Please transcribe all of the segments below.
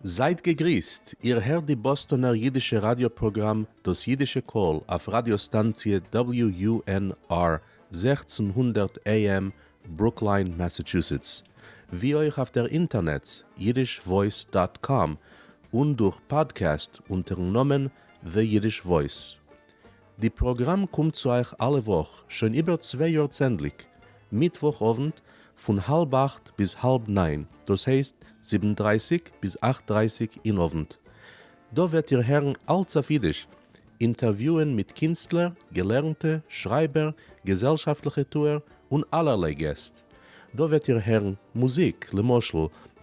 זייט געגריסט, איר הערט די באסטאנער אידישע ראדיא פראגראם דאס אידישע קול אויף ראדיא סטאנציע WUNR 1600 AM ברוקליין מאסאטשוסעטס, ווי אויך אויף דער אינטערנעץ yiddishvoice dot com און דורך פאדקעסט אונטערן נאמען The Yiddish Voice. די פראגראם קומט צו אייך אלע וואך שוין איבער צוויי יאר צענדליג, מיטוואך אוונט פון האלב אכט ביז האלב ניין, דאס הייסט זיבן דרייסיג ביז אכט דרייסיג אין אוונט. דא וועט איר הערן אלץ אויף אידיש, אינטערוויוען מיט קינסטלער, געלערנטע, שרייבער, געזעלשאפטליכע טוער, און אלערליי געסט. דא וועט איר הערן מוזיק, למשל,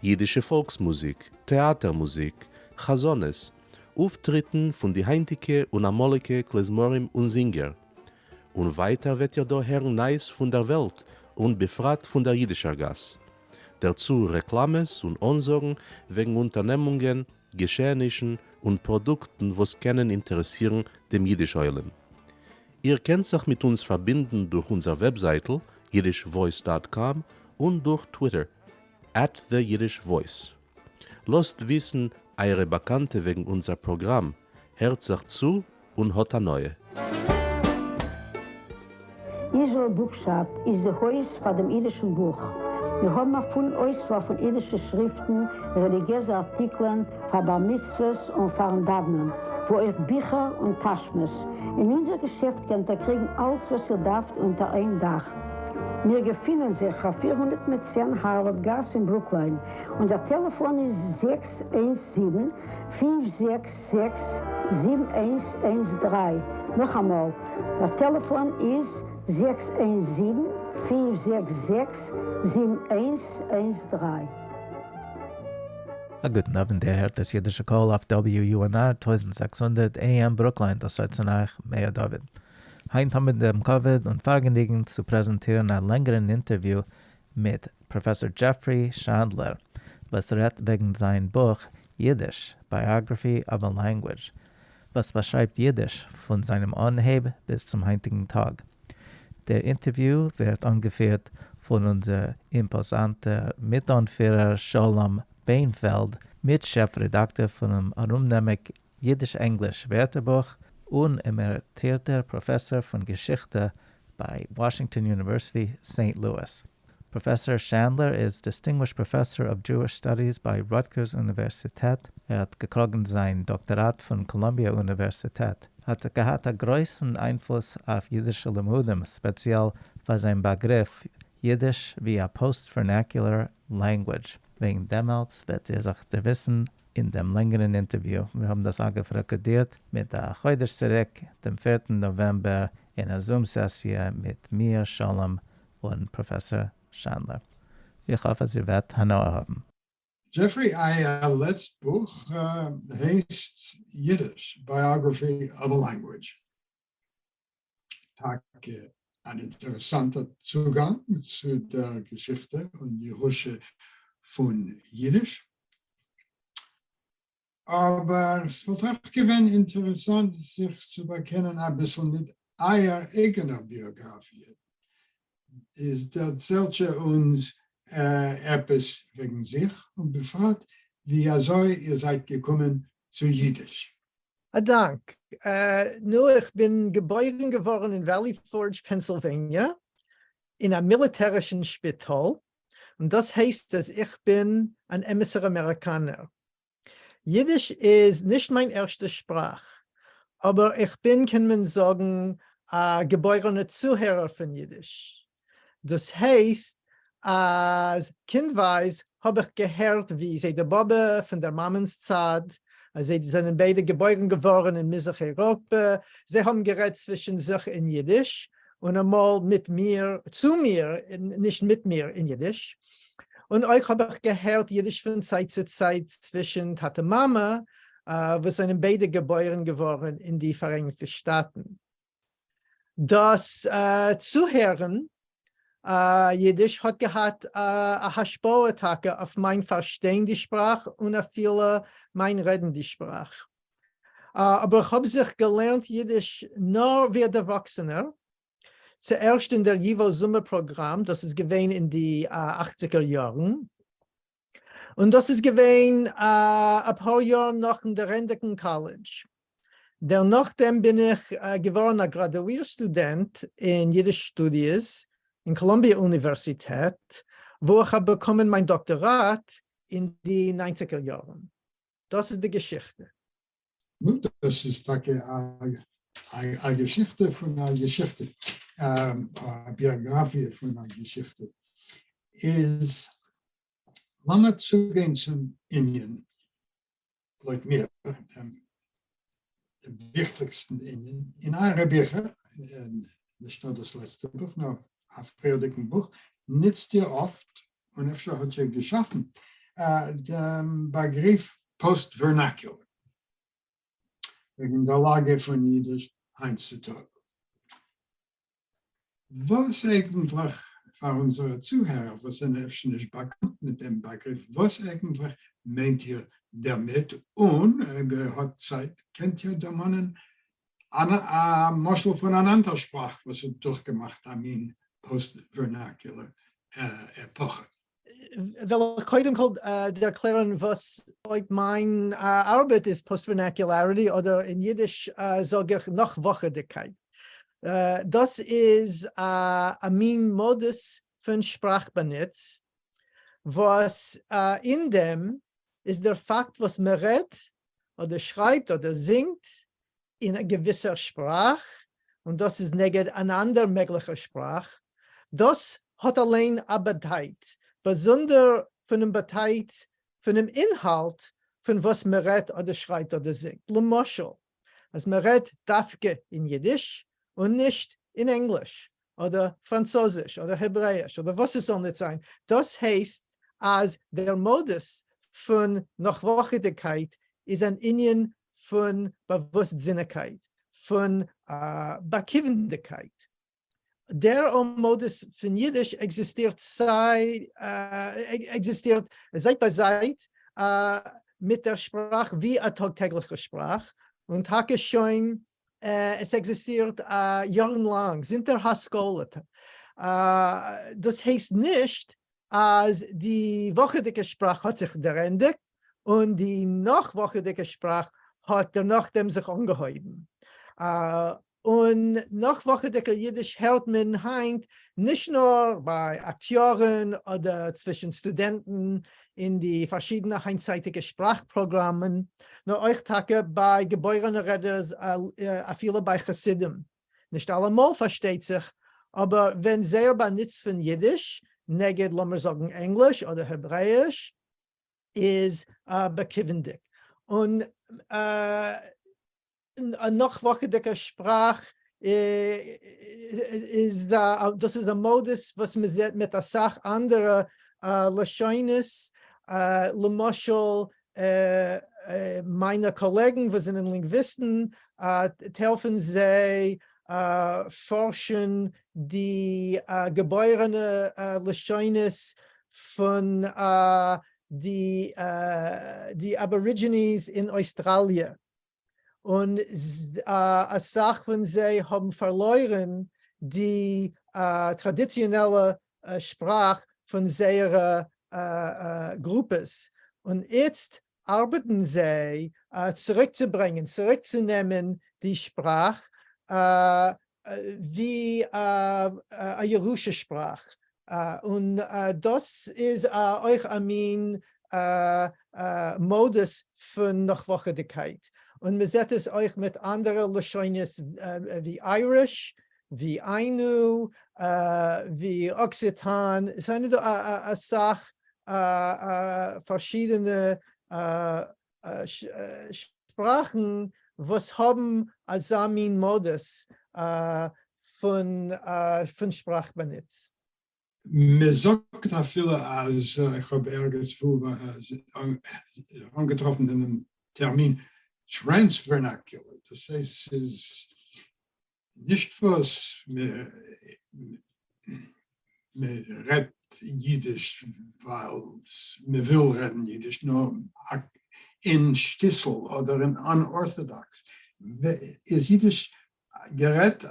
אידישע פאלקס מוזיק, טעאטער מוזיק, חזנות, אויפטריטן פון די היינטיגע און אמאליגע כלי-זמרים און זינגער. און ווייטער וועט איר דא הערן נייעס פון דער וועלט און בפרט פון דער אידישער גאס. דערצו רעקלאמעס און אנזאגן וועגן אונטערנעמונגען, געשעענישן און פראדוקטן וואס קענען אינטערעסירן דעם אידיש עולם. איר קענט זיך מיט אונז פארבינדן דורך אונזער וועבזייטל yiddishvoice dot com און דורך טוויטער at the Yiddish Voice. לאזט וויסן אייערע באקאנטע וועגן אונזער פראגראם, הערט זיך צו און האט הנאה. Israel Bookshop איז די הויז פאר דעם אידישן בוך. מיר האבן א פולן אויסוואל פון אידישע שריפטן, רעליגיעזע ארטיקלען, פאר בר מצוות און פארן דאוונען, וואו אויך ביכער און טאשמעס. אין אונזער געשעפט קענט איר קריגן אלץ וואס איר דארפט אונטער איין דאך. מיר געפינען זיך אויף 410 הארווארד גאס אין ברוקליין. אונזער טעלעפאן איז 617 566 7113. נאכאמאל, דער טעלעפאן איז 617 566 7113. א גוטן אוונט, איר הערט דאס אידישע קול אויף WUNR 1600 AM ברוקליין, דאס רעדט צו אייך מאיר דוד. היינט האבן מיר דעם כבוד און פארגעניגן צו פרעזענטירן א לענגערן אינטערוויו מיט פראפעסאר דזשעפרי שאנדלער וואס רעדט וועגן זיין בוך Yiddish, Biography of a Language וואס באשרייבט אידיש פון זיינעם אנהייב ביז צום היינטיגן טאג. דער אינטערוויו ווערט אנגעפירט פון אונזער אימפאזאנטער מיטאנפירער שלום ביינפעלד, מיט-שעף רעדאקטאר פונעם ארומנעמיג אידיש-ענגליש ווערטערבוך און עמעריטירטער פראפעסאר פון געשיכטע ביי Washington University, סעינט לואיס. פראפעסאר שאנדלער איז Distinguished Professor of Jewish Studies ביי Rutgers אוניווערסיטעט, ער האט געקראגן זיין דאקטאראט פון קאלומביע אוניווערסיטעט. האט געהאט א גרויסן איינפלוס אויף אידישע לימודים, ספעציעל פאר זיין באגריף אידיש ווי א post-vernacular language. וועגן דעמאלטס וועט איר זיך דערוויסן אין דעם לענגערן אינטערוויו. מיר האבן דאס אגב רעקארדירט מיט א חודש צוריק, דעם פערטן נאוועמבער, אין א זום סעסיע מיט מיר, שלום, און פראפעסאר שאנדלער. איך האף אז איר וועט הנאה האבן. דזשעפרי, אייער לעצט בוך הייסט Yiddish, Biography of a Language. טאקע אן אינטערעסאנטער צוגאנג צו דער געשיכטע און ירושה פון אידיש. אבער ס'וואלט אויך געווען אינטערעסאנט זיך צו באקענען אביסל מיט אייער אייגענער ביאגראפיע. איז דערציילט אונז עפעס וועגן זיך, און בפרט ווי אזוי איר זייט געקומען צו אידיש. א דאנק. נו, איך בין געבוירן געווארן אין וועלי פארדזש, פענסילוועניע, אין א מיליטערישן שפיטאל, און דאס הייסט אז איך בין אן אמת'ער אמעריקאנער. אידיש איז נישט מיין ערשטע שפראך, אבער איך בין, קען מען זאגן, א געבוירענע צוהערער פון אידיש. דאס הייסט אז קינדווייז האב איך געהערט ווי זיידע באבע פון דער מאמענס צד, אז זיי זענען ביידע געבוירן געווארן אין מזרח אייראפע, זיי האבן גערעדט צווישן זיך אין אידיש, און אמאל מיט מיר, צו מיר, נישט מיט מיר, אין אידיש. און אויך האב איך געהערט אידיש פון צייט צו צייט צווישן טאטע מאמע, וואס זענען ביידע געבוירן געווארן אין די פאראייניגטע שטאטן. דאס צוהערן אידיש האט געהאט א השפעה טאקע אויף מיין פארשטיין די שפראך און אפילו מיין רעדן די שפראך. אבער איך האב זיך געלערנט אידיש נאר ווי א דערוואקסענער, צוערשט אין דער ייוואו זומער פראגראם, דאס איז געווען אין די אכציגער יארן. און דאס איז געווען א פאר יאר נאכן דערענדיגן קאלעדזש. דערנאכדעם בין איך געווארן א גראדואיר סטודענט אין אידיש שטודיעס אין קאלומביע אוניווערסיטעט, וואו איך האב באקומען מיין דאקטאראט אין די ניינציגער יארן. דאס איז די געשיכטע. נו, דאס איז טאקע א געשיכטע פון א געשיכטע, א ביאגראפיע פון א געשיכטע. איז לאמיר צוגיין צום ענין, לויט מיר, דעם וויכטיגסטן ענין אין אייערע ביכער, נישט נאר דאס לעצטע בוך, נאר א פריערדיגן בוך, נוצט איר אפט, און אפשר האט איר געשאפן, דעם באגריף post-vernacular, וועגן דער לאגע פון אידיש היינט צו טאג. וואס אייגנטליך, פאר אונזערע צוהערער וואס זענען אפשר נישט באקאנט מיט דעם באגריף, וואס אייגנטליך מיינט איר דערמיט, און אויב איר האט צייט קענט איר דערמאנען א משל פון אן אנדער שפראך וואס האט דורכגעמאכט א מין post-vernacular עפאכע. וועל איך קודם כל דערקלערן וואס לויט מיין ארבעט איז post-vernacularity אדער אין אידיש זאג איך נאכוואכעדיגקייט. דאס איז א מין מאדוס פון שפראך באנוץ וואס אין דעם איז דער פאקט וואס מען רעדט אדער שרייבט אדער זינגט אין א געוויסער שפראך, און דאס איז נגד אן אנדער מעגליכער שפראך, דאס האט אליין א באדייט, באזונדער פונעם באטייט פונעם אינהאלט פון וואס מען רעדט אדער שרייבט אדער זינגט. למשל, אז מען רעדט דווקא אין אידיש און נישט אין ענגליש אדער פראנצוזיש אדער העברעאיש אדער וואס עס זאל ניט זיין, דאס הייסט אז דער מאדוס פון נאכוואכעדיגקייט איז אן ענין פון באוואוסטזיניגקייט, פון באכיוונדיגקייט. דער מאדוס פון אידיש עקזיסטירט סיי עקזיסטירט זייט ביי זייט מיט דער שפראך ווי א טאג טעגליכע שפראך, און טאקע שוין עס עקזיסטירט יארן לאנג, זינט דער השכלה. דאס הייסט נישט אז די וואכעדיגע שפראך האט זיך דערענדיגט און די נאך-וואכעדיגע שפראך האט דערנאכדעם זיך אנגעהויבן. און נאך-וואכעדיגער אידיש הערט מען היינט נישט נאר ביי אקטיארן אדער צווישן סטודענטן אין די פארשידענע היינטצייטיגע שפראך פראגראמען, נאר אויך טאקע ביי געבוירענע רעדערס, אפילו ביי חסידים. נישט אלעמאל פארשטייט זיך, אבער ווען זייער באנוץ פון אידיש נגד לאמיר זאגן ענגליש אדער העברעאיש איז בכיוונדיג. און א נאכוואכעדיגע שפראך איז דאס איז א מאדוס וואס מען זעט מיט אסאך אנדערע לשונות, למשל מיינע קאלעגן וואס זענען לינגוויסטן, טייל פון זיי פארשן די געבוירענע לשונות פון די Aborigines אין אויסטראליע, און אסאך פון זיי האבן פארלוירן די טראדיציאנעלע שפראך פון זייערע גרופעס, און איצט ארבעטן זיי צוריקצוברענגען, צוריקצונעמען די שפראך ווי א ירושה שפראך, און דאס איז אויך א מין מאדוס פון נאכוואכעדיגקייט, און מען זעט עס אויך מיט אנדערע לשונות ווי Irish, ווי Ainu, ווי Occitan, עס זענען דא אסאך פארשידענע שפראכן וואס האבן אזא מין מאדוס פון שפראך באנוץ. מען זאגט אפילו אז איך האב ערגעץ וואו אנגעטראפן דעם טערמין transvernacular, דאס הייסט ס'איז נישט וואס מען רעדט אידיש ווייל מען וויל רעדן אידיש, נאר אין שטיסל אדער אין unorthodox איז אידיש גערעדט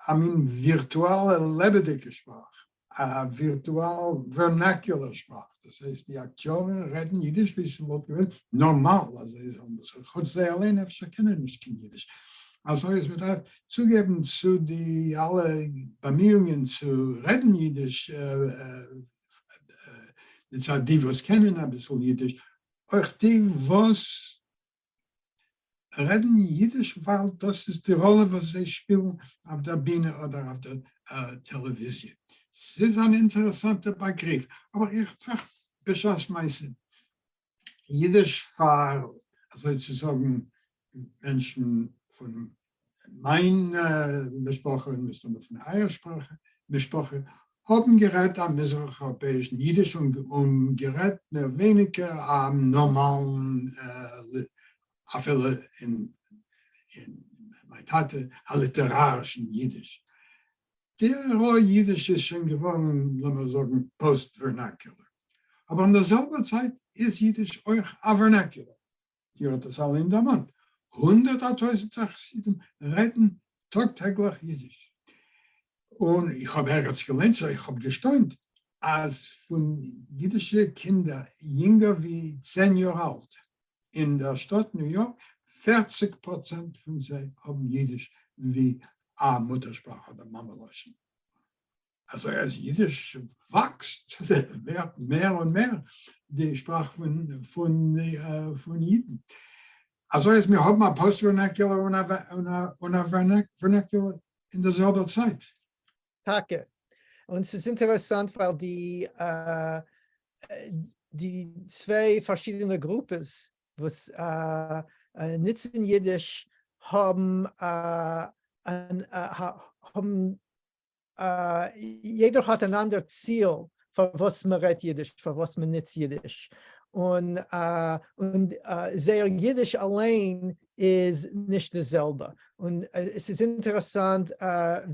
א מין ווירטואלע לעבעדיגע שפראך, א ווירטואל vernacular שפראך. דאס הייסט די אקטיארן רעדן אידיש ווי ס'וואלט געווען נארמאל אז זיי זאלן דאס רעדן, כאטש זיי אליין אפשר קענען נישט קיין אידיש. אזוי אז מ'דארף צוגעבן צו די אלע באמיאונגען צו רעדן אידיש מצד די וואס קענען אביסל אידיש, אויך די וואס רעדן ייִדיש ווײַל דאָס איז די ראָלע וואָס זיי שפּילן אויף דער בינע אָדער אויף דער טעלעוויזיע. ס'איז אַן אינטערעסאַנטער באַגריף, אָבער איך טראַכט בשעת מעשׂה, ייִדיש פֿאַר, אַזוי צו זאָגן, מענטשן פֿון מײַן משפּחה און מסתּמא פֿון אײַער משפּחה, האָבן גערעדט אַ מזרח-אייראָפּעיִשן ייִדיש און גערעדט מער-ווייניקער אַ נאָרמאַלן, אַפֿילו אין מײַן טאַטע, אַ ליטעראַרישן ייִדיש. דער ייִדיש איז שוין געוואָרן, לאָמיר זאָגן, post-vernacular. אָבער אין דער זעלבער צײַט איז ייִדיש אויך אַ vernacular. איר האט עס אליין דערמאנט, הונדערטער טויזנטער חסידים רעדן טאג טעגליך אידיש, און איך האב ערגעץ געליינט, so איך האב געשטוינט, אז פון אידישע קינדער יונגער ווי 10 יאר אלט אין דער שטאט ניו יארק, 40% פון זיי האבן אידיש ווי א מוטערשפראך אדער מאמע לשון. אזוי אז אידיש וואקסט, ווערט מער און מער די שפראך פון אידן. אזוי אז מיר האבן א post-vernacular און א vernacular אין דער זעלבער צייט. טאקע. און ס'איז אינטערעסאנט ווייל די די צוויי פארשידענע גרופעס וואס נוצן אידיש האבן האבן יעדער האט אן אנדער ציל פארוואס מען רעדט אידיש, פארוואס מען נוצט אידיש, און און זייער אידיש אליין איז נישט די זעלבע, און עס איז אינטערעסאנט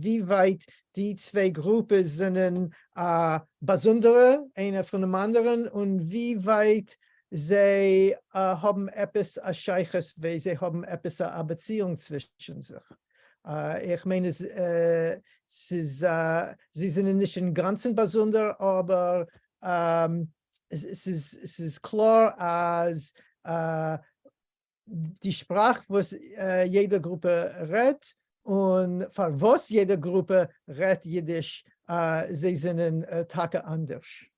ווי ווייט די צוויי גרופעס זענען באזונדערע איינער פונעם אנדערן, און ווי ווייט זיי האבן עפעס א שייכות, ווי זיי האבן עפעס א באציאונג צווישן זיך. איך מיין עס ס'איז זיי זענען נישט אינגאנצן באזונדער אבער ס'איז ס'איז קלאר אז די שפראך וואס יעדע גרופע רעדט און פארוואס יעדע גרופע רעדט אידיש זיי זענען טאקע אנדערש.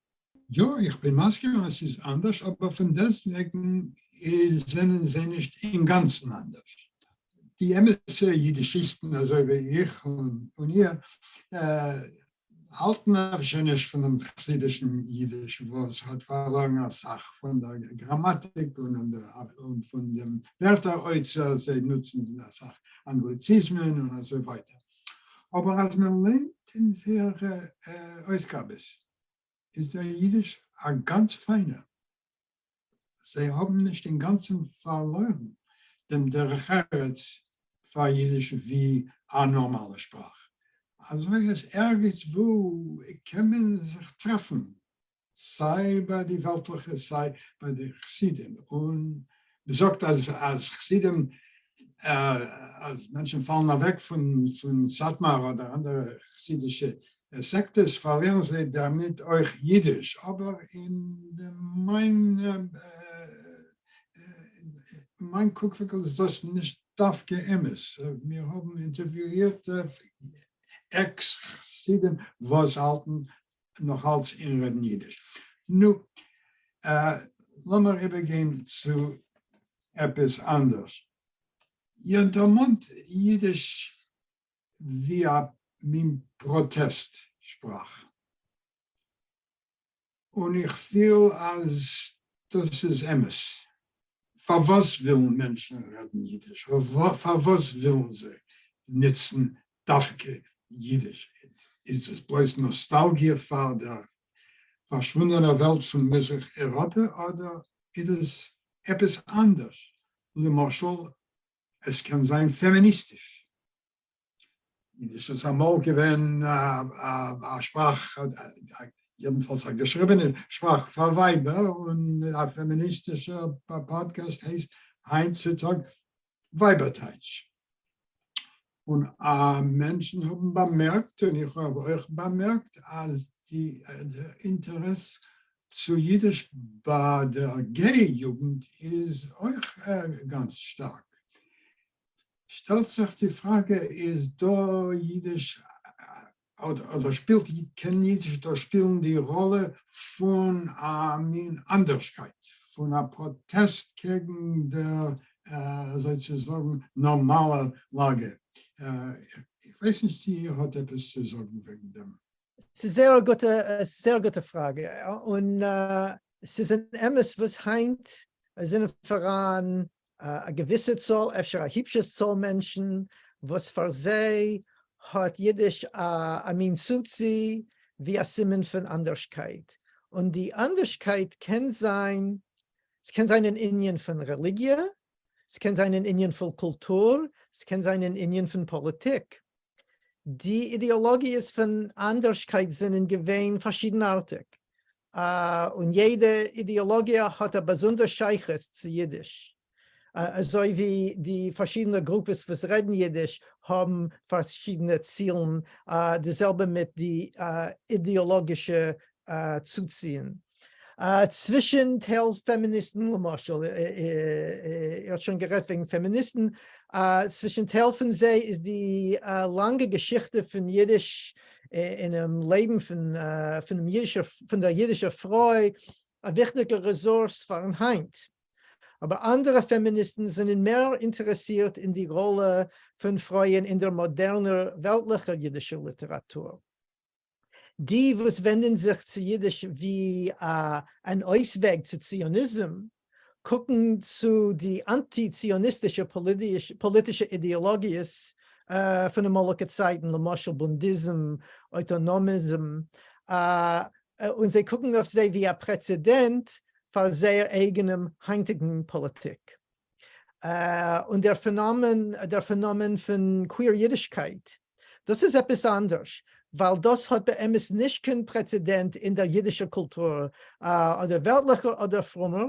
יא, איך בין מסכים אז ס'איז אנדערש, אבער פון דעסטוועגן זענען זיי נישט אינגאנצן אנדערש. די אמת'ע אידישיסטן אזוי ווי איך און איר האלטן אפשר נישט פון דעם חסידישן אידיש וואס האט פארלוירן אסאך פון דער גראמאטיק און פון דעם ווערטער אוצר, זיי נוצן אסאך אנגליציזמען און אזוי ווייטער. אבער אז מען ליינט אין זייערע אויסגאבעס איז דער אידיש א גאנץ פיינער. זיי האבן נישט אינגאנצן פארלוירן דעם דרך ארץ פאר אידיש ווי א נארמאלע שפראך. אזוי אז ערגעץ וואו קען מען זיך טרעפן סיי ביי די וועלטליכע סיי ביי די חסידים, און מ'זאגט אז אז חסידים אז מענטשן פאלן אוועק פון פון סאטמאר אדער אנדערע חסידישע סעקטעס פארלירן זיי דערמיט אויך אידיש, אבער אין מיין מיין קוקווינקל איז דאס נישט דווקא אמת, מיר האבן אינטערוויואירט עקס חסידים וואס האלטן נאך אלץ אין רעדן אידיש. נו, לאמיר איבערגיין צו עפעס אנדערש. איר דערמאנט אידיש ווי א מין פראטעסט שפראך. און איך פיל אז דאס איז אמת. פארוואס ווילן מענטשן רעדן אידיש? פארוואס ווילן זיי נוצן דווקא אידיש? איז דאס בלויז נאסטאלגיע פאר דער פארשוואונדענער וועלט פון מזרח אייראפע, אדער איז עס עפעס אנדערש? למשל, עס קען זיין פעמיניסטיש. אידיש איז אמאל געווען א שפראך, יעדנפאלס א געשריבענע שפראך פאר ווייבער, און א פעמיניסטישער פאדקעסט הייסט היינט צו טאג ווייבערטייטש. און מענטשן האבן באמערקט, און איך האב אויך באמערקט, אז די אינטערעס. צו ייִדיש בײַ דער גיי-יוגנט איז אויך גאַנץ שטאַרק. שטעלט זיך די פֿראַגע, איז דאָ ייִדיש אָדער שפּילט, קען ייִדיש דאָ שפּילן די ראָלע פֿון אַ מין אַנדערשקייט, פֿון אַ פּראָטעסט קעגן דער, אַזוי צו זאָגן, נאָרמאַלער לאַגע? איך ווייס נישט צי איר האָט עפּעס צו זאָגן וועגן דעם. ס'איז זייער א גוטע, זייער גוטע פראגע, און ס'איז אן אמת וואס היינט זענען פאראן א געוויסע צאל, אפשר א היפשע צאל מענטשן, וואס פאר זיי האט אידיש א מין צוצי ווי א סימן פון אנדערשקייט, און די אנדערשקייט קען זיין, ס'קען זיין אן ענין פון רעליגיע, ס'קען זיין אן ענין פון קולטור, ס'קען זיין אן ענין פון פאליטיק. די אידעאלאגיעס פון אנדערשקייט זענען געווען פארשידנארטיג, און יעדע אידעאלאגיע האט א באזונדער שייכות צו אידיש, אזוי ווי די פארשידענע גרופעס וואס רעדן אידיש האבן פארשידענע צילן, די זעלבע מיט די אידעאלאגישע צוציען. צווישן טייל פעמיניסטן למשל, איר האט שוין גערעדט וועגן פעמיניסטן, צווישן טייל פון זיי איז די לאנגע געשיכטע פון אידיש אינעם לעבן פון דער אידישער פרוי א וויכטיגער רעסורס פארן היינט. אבער אנדערע פעמיניסטן זענען מער אינטערעסירט אין די ראלע פון פרויען אין דער מאדערנער וועלטליכער אידישער ליטעראטור. די וואס ווענדן זיך צו אידיש ווי אן אויסוועג צו ציוניזם, קוקן צו די אנטי-ציוניסטישע פאליטישע אידעאלאגיעס פון אמאליגע צייטן, למשל בונדיזם, אויטאנאמיזם, און זיי קוקן אויף זיי ווי א פרעצעדענט פאר זייער אייגענעם היינטיגן פאליטיק. און דער פענאמען, דער פענאמען פון queer אידישקייט, דאס איז עפעס אנדערש, ווייל דאס האט באמת נישט קיין פרעצעדענט אין דער אידישער קולטור, אדער וועלטליכער אדער פרומער,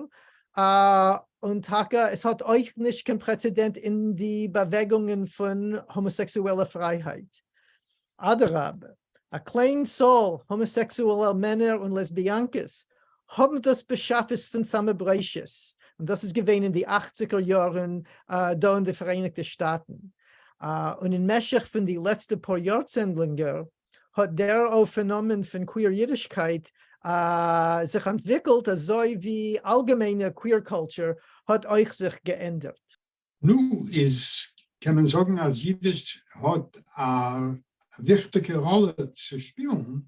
און טאקע עס האט אויך נישט קיין פרעצעדענט אין די באוועגונגען פון האמאסעקסועלע פרייהייט. אדרבה, א קליין צאל האמאסעקסועלע מענער און לעסביאנקעס האבן דאס בשפעות פון סאמע בראשית, און דאס איז געווען אין די אכציגער יארן דא אין די פאראייניגטע שטאטן, און אין משך פון די לעצטע פאר יארצענדלינגער האט דער פענאמען פון queer אידישקייט זיך אנטוויקלט אזוי ווי אלגעמיינע queer culture האט אויך זיך געענדערט. נו, איז קען מען זאגן אז אידיש האט א וויכטיגע ראלע צו שפילן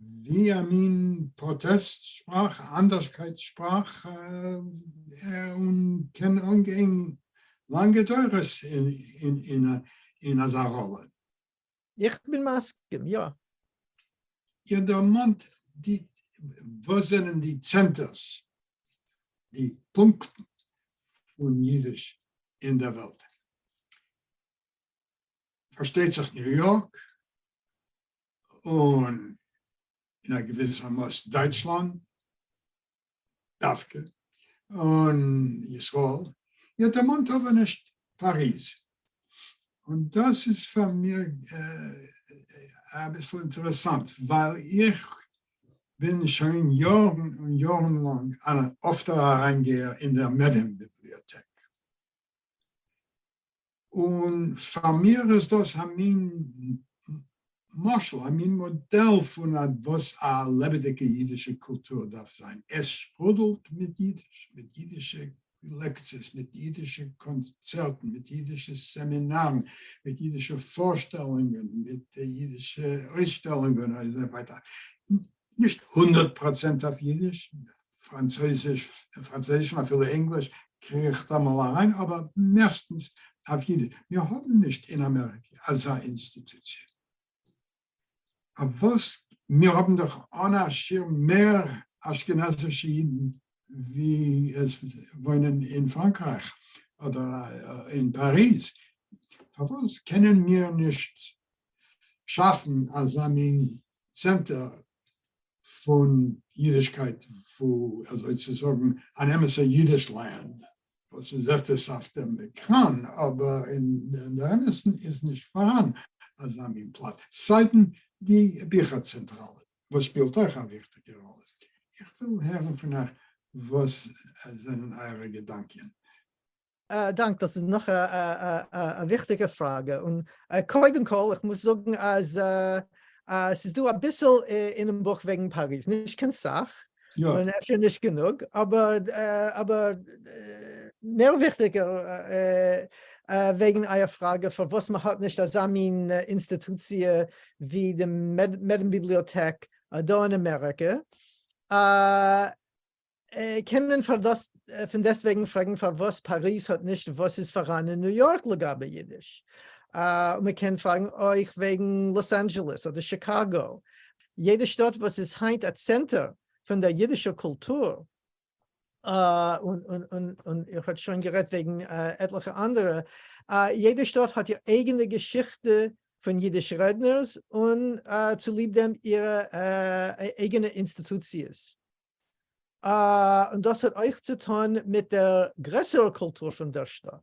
ווי א מין פראטעסט שפראך, אנדערשקייט שפראך, און קען אנגיין לאנגע דורות אין אזא ראלע. איך בין מסכים, יא. איר דערמאנט די, וואס זענען די צענטערס, די פונקטן פון אידיש אין דער וועלט? פארשטייט זיך ניו יארק, און אין א געוויסער מאס דייטשלאנד דווקא, און ישראל, איר דערמאנט אבער נישט פאריז, און דאס איז פאר מיר אביסל אינטערעסאנט, ווייל איך בין שוין יארן און יארן לאנג אן אפטער אריינגייער אין דער מעדעם ביבליאטעק, און פאר מיר איז דאס א מין משל, א מין מאדעל פון וואס א לעבעדיגע אידישע קולטור דארף זיין. עס שפרודלט מיט אידיש, מיט אידישע לעקציעס, מיט אידישע קאנצערטן, מיט אידישע סעמינארן, מיט אידישע פארשטעלונגען, מיט אידישע אויסשטעלונגען און אזוי ווייטער. נישט 100% אויף אידיש, פראנצויזיש, פראנצויזיש און אפילו ענגליש קריכט אמאל אריין, אבער מערסטנס אויף אידיש. מיר האבן נישט אין אמעריקע אזא אינסטיטוציע. אויף וואס? מיר האבן דאך אן א שיעור מער אשכנזישע אידן ווי עס וואוינען אין פראנקרייך אדער אין פאריז. פארוואס קענען מיר נישט שאפן אזא מין צענטער פון אידישקייט וואו אזוי צו זאגן אן אמת'ע אידיש לאנד וואס מען זעט עס אויף דעם עקראן אבער אין דער אמת'ן איז נישט פארהאן אזא מין פלאץ סיידן די ביכער צענטראלע וואס שפילט אויך א וויכטיגע ראלע. איך וויל הערן פון אייך וואס זענען אייערע געדאנקען. דאנק, דאס איז נאך א וויכטיגע פראגע, און קודם כל איך מוז זאגן אז ס'איז דא אביסל אינעם בוך וועגן פאריז, נישט קיין סך, און אפשר נישט גענוג, אבער אבער מער וויכטיגער וועגן אייער פראגע פארוואס מען האט נישט אזא מין אינסטיטוציע ווי די מעדעם-ביבליאטעק דא אין אמעריקע, קען מען פון דעסטוועגן פרעגן פארוואס פאריז האט נישט וואס איז פאראן אין ניו יארק לגבי אידיש, און מען קען פרעגן אויך וועגן לאס אנדזשעלעס אדער שיקאגא, יעדע שטאט וואס איז היינט א צענטער פון דער אידישער קולטור, און איך האט שוין גערעדט וועגן עטליכע אנדערע, יעדע שטאט האט איר אייגענע געשיכטע פון אידיש רעדנערס און צוליב דעם אירע אייגענע אינסטיטוציעס. און דאס האט אויך צו טון מיט דער גרעסערער קולטור פון דער שטאט.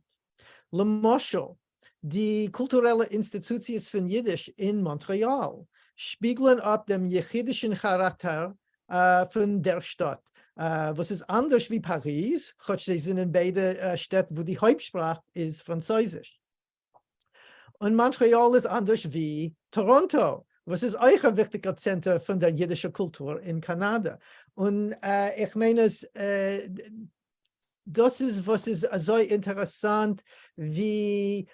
למשל, די קולטורעלע אינסטיטוציעס פון יידיש אין מאנטרעאל שפיגלען אפ דעם יחידישן כאראקטער פון דער שטאט, וואס איז אנדערש ווי פאריז, כאטש זיי זענען ביידע שטעט וואו די הויפט-שפראך איז פראנצויזיש. און מאנטרעאל איז אנדערש ווי טאראנטא, וואס איז אויך א וויכטיגער צענטער פון דער יידישער קולטור אין קאנאדע. און איך מיין אז דאס איז וואס איז אזוי אינטערעסאנט ווי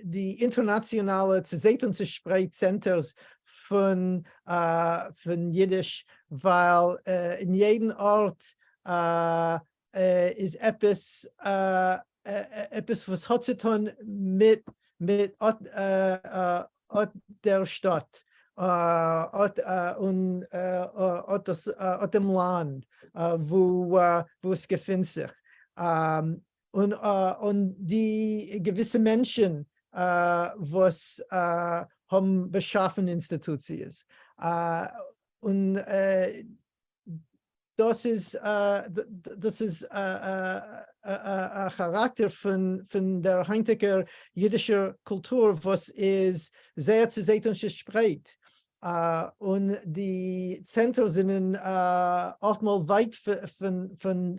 די אינטערנאציאנאלע צעזייט און צעשפרייט צענטערס פון יידיש, ווייל אין יעדן ארט איז עפעס עפעס וואס האט צו טון מיט מיט אט דער שטאט, אט און אט דאס אט דעם לאנד וואו עס געפינט זיך, און און די געוויסע מענטשן וואס האבן באשאפן אינסטיטוציעס, און דאס איז דאס איז א כאראקטער פון דער היינטיגער אידישער קולטור וואס איז זייער צעזייט און צעשפרייט, און די צענטער זענען אפטמאל ווייט פון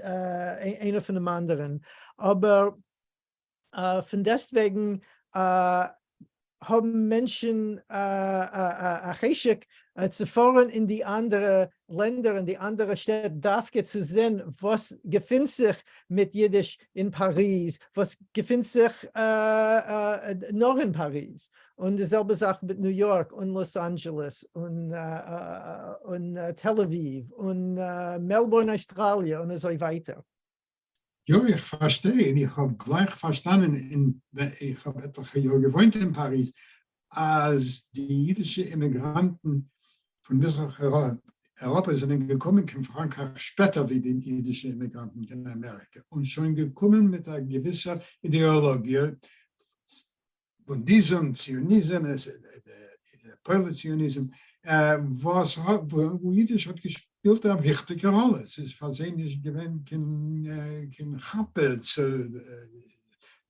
איינער פונעם אנדערן, אבער פון דעסטוועגן האבן מענטשן א חשק צו פארן אין די אנדערע לענדער, אין די אנדערע שטעט, דווקא צו זען וואס געפינט זיך מיט אידיש אין פאריז, וואס געפינט זיך נאר אין פאריז, און די זעלבע זאך מיט ניו יארק און לאס אנדזשעלעס און תל אביב און מעלבורן אויסטראליע און אזוי ווייטער. יא איך פארשטיי און איך האב גלייך פארשטאנען און איך האב עטליכע יאר געוואוינט אין פאריז אז די אידישע אימיגראנטן פון מזרח אייראפע זענען געקומען קיין פראנקרייך שפעטער ווי די אידישע אימיגראנטן קיין אמעריקע און שוין געקומען מיט א געוויסע אידעאלאגיע בונדיזם, ציוניזם, פועלי ציוניזם, וואס וואו אידיש האט געשפילט א וויכטיגע ראלע, ס'איז פאר זיי נישט געווען קיין כאפע צו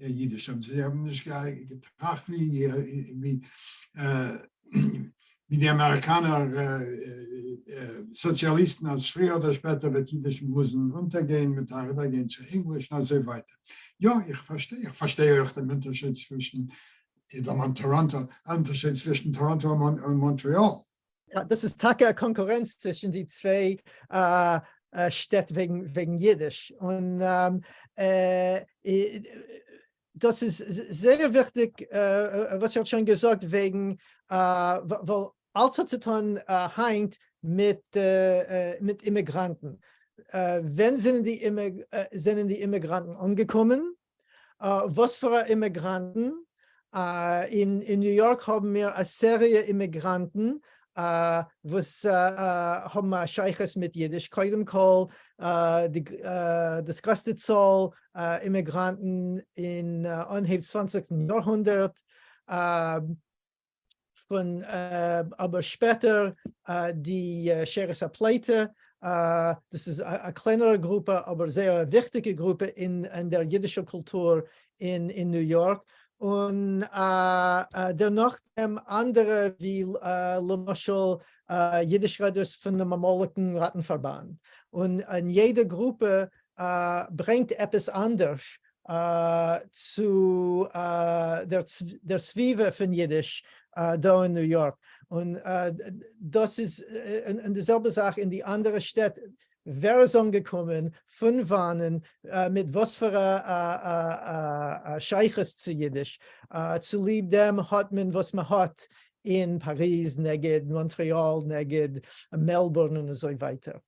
אידיש, און זיי האבן נישט געטראכט ווי די אמעריקאנער סאציאליסטן אז פריער אדער שפעטער וועט אידיש מוזן אונטערגיין מיט אריבערגיין צו ענגליש און אזוי ווייטער. יא, איך פארשטיי, איך פארשטיי אויך דעם אונטערשיד צווישן, איר דערמאנט טאראנטא, אונטערשיד צווישן טאראנטא און מאנטריאל. דאס איז טאקע א קאנקורענץ צווישן די צוויי שטעט וועגן אידיש, און דאס איז זייער וויכטיג וואס איר האט שוין געזאגט וועגן, ווייל אלץ האט צו טון היינט מיט מיט אימיגראנטן. ווען זענען די זענען די אימיגראנטן אנגעקומען? וואס פאר א אימיגראנטן? אין אין ניו יארק האבן מיר א סעריע אימיגראנטן וואס האבן א שייכות מיט אידיש. קודם כל די דאס גרעסטע צאל אימיגראנטן אין אנהייב צוואנציגסטן יארהונדערט, פון אבער שפעטער די שארית הפליטה, דאס איז א קלענערע גרופע אבער זייער א וויכטיגע גרופע אין דער אידישער קולטור אין ניו יארק, און דערנאכדעם אנדערע ווי למשל אידיש רעדערס פונעם אמאליגן ראטנפארבאנד. און יעדע גרופע ברענגט עפעס אנדערש צו דער סביבה פון אידיש דא אין ניו יארק, און דאס איז און די זעלבע זאך אין די אנדערע שטעט, ווער איז אנגעקומען, פון וואנען, מיט וואס פאר א שייכות צו אידיש, צוליב דעם האט מען וואס מען האט אין פאריז נגד מאנטריאל נגד מעלבורן און אזוי ווייטער.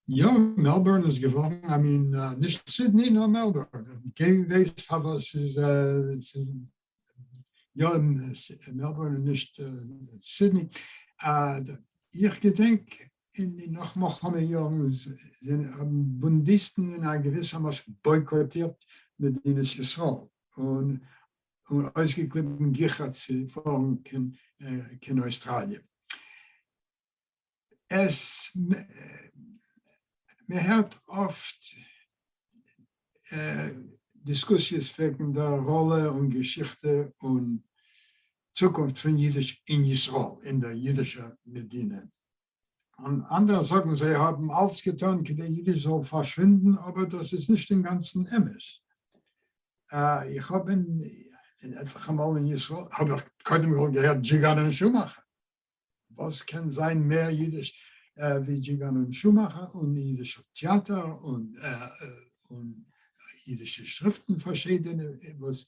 יא, מעלבורן איז געווארן א מין, נישט סידני נאר מעלבורן, און גיי ווייס פארוואס ס'איז יא מעלבורן און נישט סידני. איך געדענק אין די נאך מלחמה יארן זענען האבן בונדיסטן אין א געוויסע מאס בויקאטירט מדינת ישראל און אויסגעקליבן גיכער צו פארן קיין אויסטראליע. עס מען הערט אפט דיסקוסיעס וועגן דער ראלע און געשיכטע און צוקונפט פון אידיש אין ישראל, אין דער אידישער מדינה. און אנדערע זאגן זיי האבן אלץ געטאן כדי אידיש זאל פארשווינדן, אבער דאס איז נישט אינגאנצן אמת. איך האב אין עטליכע מאל אין ישראל האב איך קודם כל געהערט דזשיגאן און שומאכער. וואס קען זיין מער אידיש ווי דזשיגאן און שומאכער און אידישער טעאטער און אידישע שריפטן פארשידענע וואס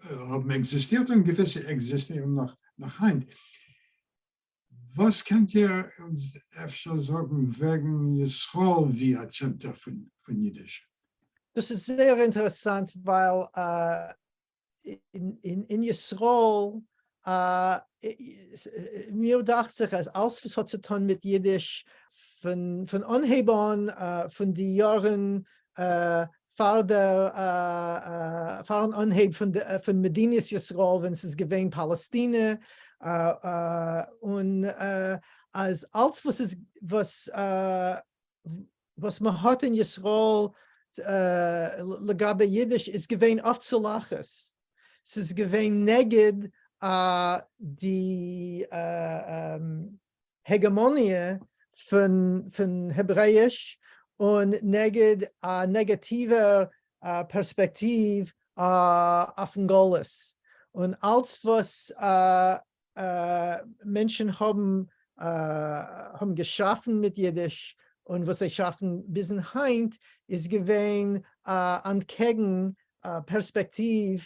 האבן עקזיסטירט און געוויסע עקזיסטירן נאך היינט. וואס קענט איר אונז אפשר זאגן וועגן ישראל ווי א צענטער פון אידיש? דאס איז זייער אינטערעסאנט ווייל אין ישראל, מיר דאכט זיך אז אלס וואס האט צו טון מיט אידיש פון אנהייב אן, פון די יארן פאר דער, פארן אנהייב פון מדינת ישראל ווען ס'איז געווען פאלעסטינע, און אז אלס וואס איז וואס וואס מען האט אין ישראל לגבי אידיש איז געווען אויף צו להכעיס, ס'איז געווען נגד די העגעמאניע פון העברעאיש און נגד א נעגאטיווער פערספעקטיוו אויפן גלות, און אלץ וואס מענטשן האבן האבן געשאפן מיט אידיש און וואס זיי שאפן ביזן היינט איז געווען אנטקעגן פערספעקטיוו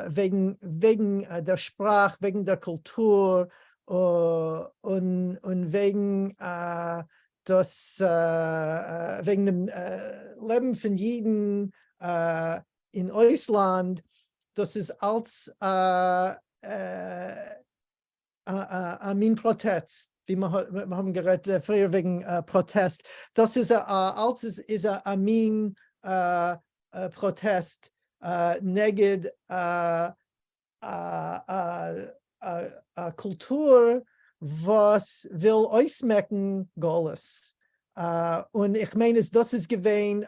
וועגן וועגן דער שפראך, וועגן דער קולטור און און וועגן דאס וועגן דעם לעבן פון אידן אין אויסלאנד, דאס איז אלץ א מין פראטעסט, ווי מיר האבן גערעדט פריער וועגן פראטעסט, דאס איז אלץ איז א מין פראטעסט נגד א קולטור וואס וויל אויסמעקן גלות, און איך מיין אז דאס איז געווען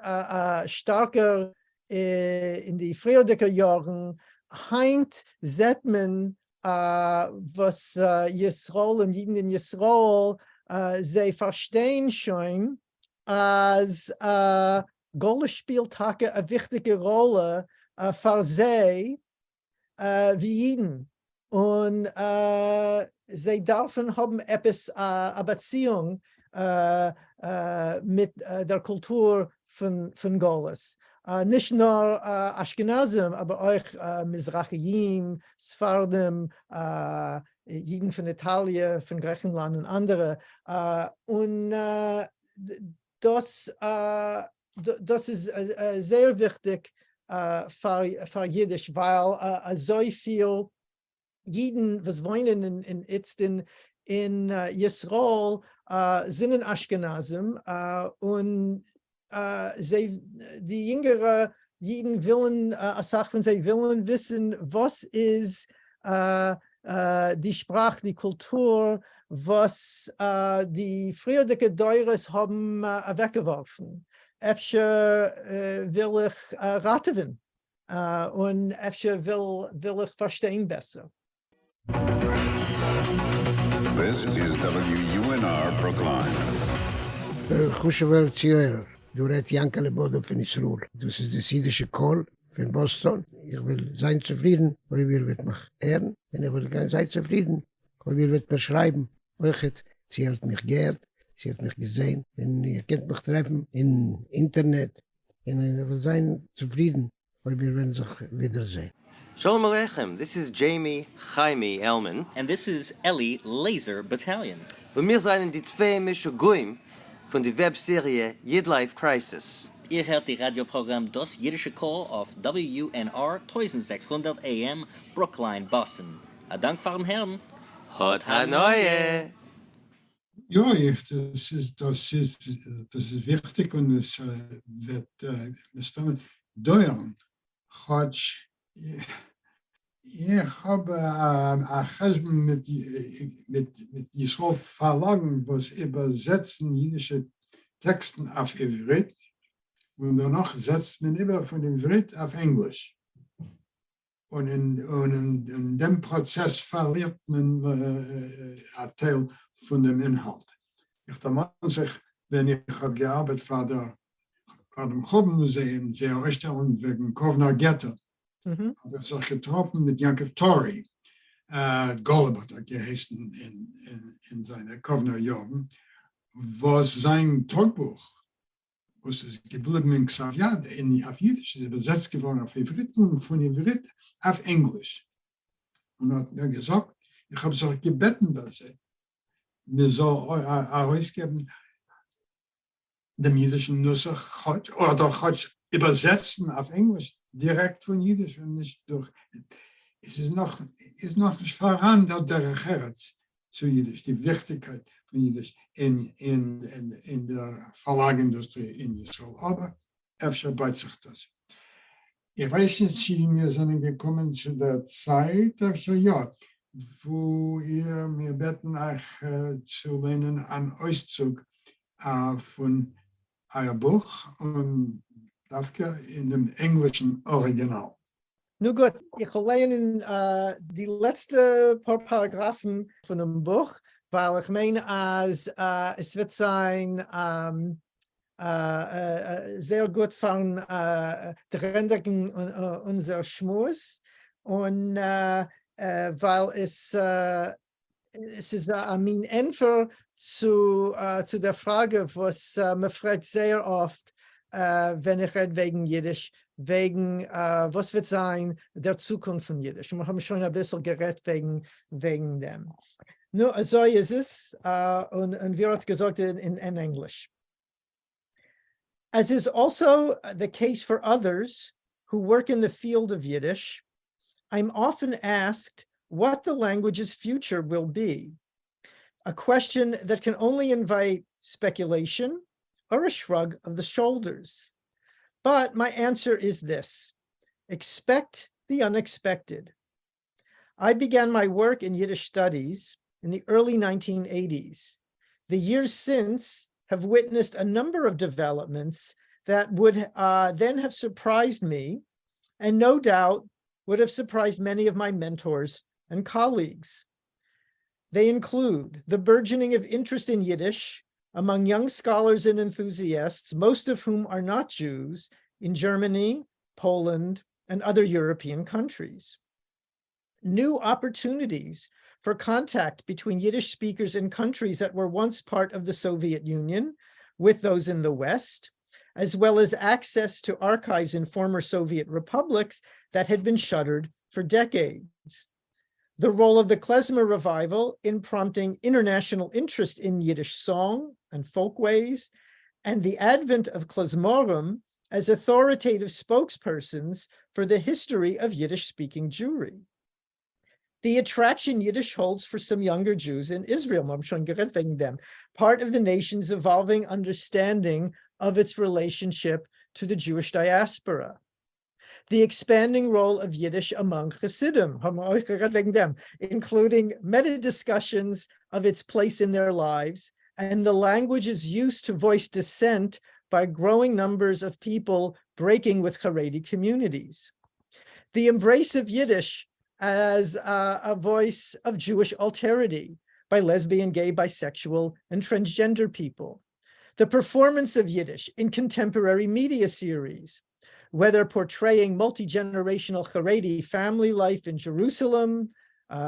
שטארקער אין די פריערדיגע יארן, היינט זעט מען וואס ישראל און אידן אין ישראל זיי פארשטיין שוין אז גלות שפילט טאקע א וויכטיגע ראלע פאר זיי ווי אידן, און זיי דארפן האבן עפעס א באציאונג מיט דער קולטור פון גלות, נישט נאר אשכנזים אבער אויך מזרחיים, ספרדים, אידן פון איטאליע, פון גריכנלאנד און אנדערע, און דאס דאס איז זייער וויכטיג פאר אידיש ווייל אזויפיל אידן וואס וואוינען איצט אין ישראל זענען אשכנזים און זיי די יונגערע אידן ווילן אסאך פון זיי ווילן וויסן וואס איז די שפראך די קולטור וואס די פריערדיגע דורות האבן אוועקגעווארפן, אפשר וויל איך ראטעווען און אפשר וויל איך פארשטיין בעסער. This is WUNR Brookline. חשובער צוהערער, דא רעדט יענקעלע באדא פון ישראל, דאס איז דאס אידישע קול פון באסטאן, איך וועל זיין צופרידן אויב איר וועט מיך הערן, און איך וועל זיין צופרידן אויב איר וועט מיר שרייבן אויכעט צו איר האט מיך געהערט, צו איר האט מיך געזען, און איר קענט מיך טרעפן אין אינטערנעט, און איך וועל זיין צופרידן אויב מיר וועלן זיך ווידערזען. שלום עליכם, this is Jamie חיימי עלמען. And this is Eli Laser Battalion. און מיר זענען די צוויי משוגעים פון די וועב סעריע YidLife Crisis. איר הערט די ראדיא פראגראם דאס אידישע קול אויף WUNR 1600 AM, ברוקליין, באסטאן. א דאנק פארן הערן. האט הנאה! יא, איך, דאס איז, דאס איז, דאס איז וויכטיג און עס וועט מסתמא דויערן, כאטש איך האב א חשבון מיט מיט ישראל פארלאגן וואס איבערזעצן אידישע טעקסטן אויף עברית און דערנאך זעצט מען איבער פון עברית אויף ענגליש. און אין דעם פראצעס פארלירט מען א טייל פון דעם אינהאלט. איך דערמאן זיך ווען איך האב געארבעט פאר דער פאר דעם חורבן מוזיי אין זייער אויסשטעלונג וועגן קאוונער געטא, האב איך זיך געטראפן מיט יעקב טורי, גאלוב האט ער געהייסן אין זיינע קאוונער יארן, וואס זיין טאגבוך וואס איז געבליבן אין כתב יד אין אויף אידיש איז איבערזעצט געווארן אויף עברית און פון עברית אויף ענגליש, און האט מיר געזאגט איך האב זיך געבעטן ביי זיי מען זאל ארויסגעבן דעם אידישן נוסח כאטש אדער כאטש איבערזעצן אויף ענגליש דירעקט פון אידיש און נישט דורך, עס איז נאך איז נאכנישט פאראן דער דרך ארץ צו אידיש, די וויכטיגקייט פון אידיש אין דער פארלאג אינדוסטריע אין ישראל, אבער אפשר בייט זיך דאס. איך ווייס נישט צי מיר זענען געקומען צו דער צייט, אפשר יא, וואו איר מיר בעטן אייך צו ליינען אן אויסצוג פון אייער בוך, און דווקא אין דעם ענגלישן אריגינאל. נו גוט, איך וועל לייענען די לעצטע פאר פאראגראפן פונעם בוך, ווייל איך מיין אז עס וועט זיין זייער גוט פארן דערענדיגן אונזער שמועס, און ווייל עס עס איז א מין ענטפער צו צו דער פראגע וואס מען פרעגט זייער אפט ווען איך רעד וועגן אידיש, וועגן וואס וועט זיין דער צוקונפט פון אידיש, און מיר האבן שוין אביסל גערעדט וועגן וועגן דעם. נו, אזוי איז עס, און ווי ער האט געזאגט אין ענגליש. As is also the case for others who work in the field of Yiddish, I'm often asked what the language's future will be, a question that can only invite speculation or a shrug of the shoulders. But my answer is this: expect the unexpected. I began my work in Yiddish studies in the early 1980s. The years since have witnessed a number of developments that would then have surprised me, and no doubt would have surprised many of my mentors and colleagues. They include the burgeoning of interest in Yiddish among young scholars and enthusiasts, most of whom are not Jews, in Germany, Poland, and other European countries. New opportunities for contact between Yiddish speakers in countries that were once part of the Soviet Union with those in the West, as well as access to archives in former Soviet republics that had been shuttered for decades. The role of the klezmer revival in prompting international interest in Yiddish song and folkways, and the advent of klezmorim as authoritative spokespersons for the history of Yiddish-speaking Jewry. The attraction Yiddish holds for some younger Jews in Israel, them, part of the nation's evolving understanding of its relationship to the Jewish diaspora. The expanding role of Yiddish among Hasidim, including meta discussions of its place in their lives, and the language's use to voice dissent by growing numbers of people breaking with Haredi communities. The embrace of Yiddish as a voice of Jewish alterity by lesbian, gay, bisexual, and transgender people. The performance of Yiddish in contemporary media series, whether portraying multi-generational Haredi family life in Jerusalem,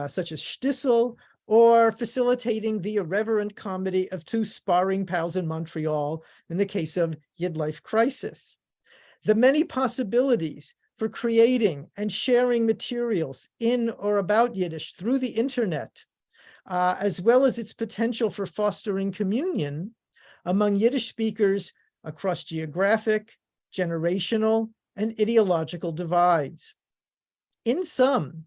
such as Shtisel, or facilitating the irreverent comedy of two sparring pals in Montreal in the case of YidLife Crisis. The many possibilities for creating and sharing materials in or about Yiddish through the internet, as well as its potential for fostering communion among Yiddish speakers across geographic, generational, and ideological divides. In sum,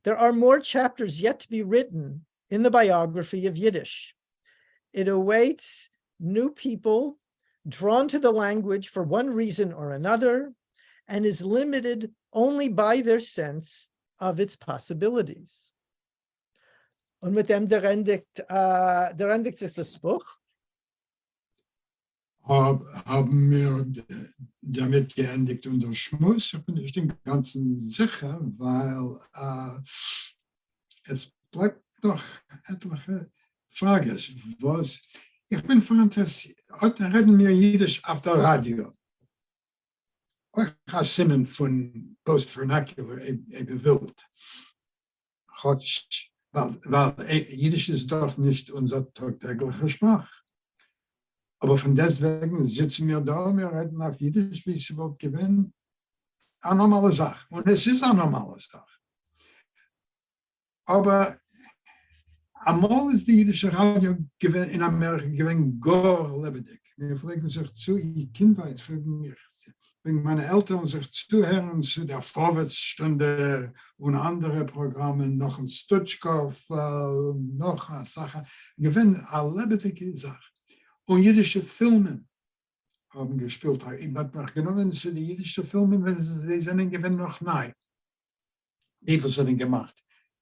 there are more chapters yet to be written in the biography of Yiddish. It awaits new people drawn to the language for one reason or another, and is limited only by their sense of its possibilities. און מיט דעם דערענדיקט, דערענדיקט זיך דאס בוך. האבן מיר דערמיט געענדיגט אונזער שמועס? איך בין נישט אינגאנצן זיכער, ווייל עס בלייבט נאך עטליכע פראגעס וואס איך בין פאראינטערעסירט. אט רעדן מיר אידיש אויף דער ראדיא, אויך א סימן פון post vernacular אויב איר ווילט. כאטש ווייל אידיש איז דאך נישט אונזער טאג-טעגליכע שפראך. אבער פון דעסטוועגן זיצן מיר דא און מיר רעדן אויף אידיש ווי ס'וואלט געווען א נארמאלע זאך, און עס איז א נארמאלע זאך. אבער אמאל איז די אידישע ראדיא געווען אין אמעריקע געווען גאר לעבעדיג, מיר פלעגן זיך צו, קינדווייז פלעגן מיר פלעגן מיינע עלטערן זיך צוהערן צו דער פארווערטס שטונדע און אנדערע פראגראמען, נחום סטוטשקאוו, נאך אסאך, געווען א לעבעדיגע זאך, און אידישע פילמען האבן געשפילט, מען האט מיך גענומען צו די אידישע פילמען ווען זיי זענען געווען נאך ניי. די וואס זענען געמאכט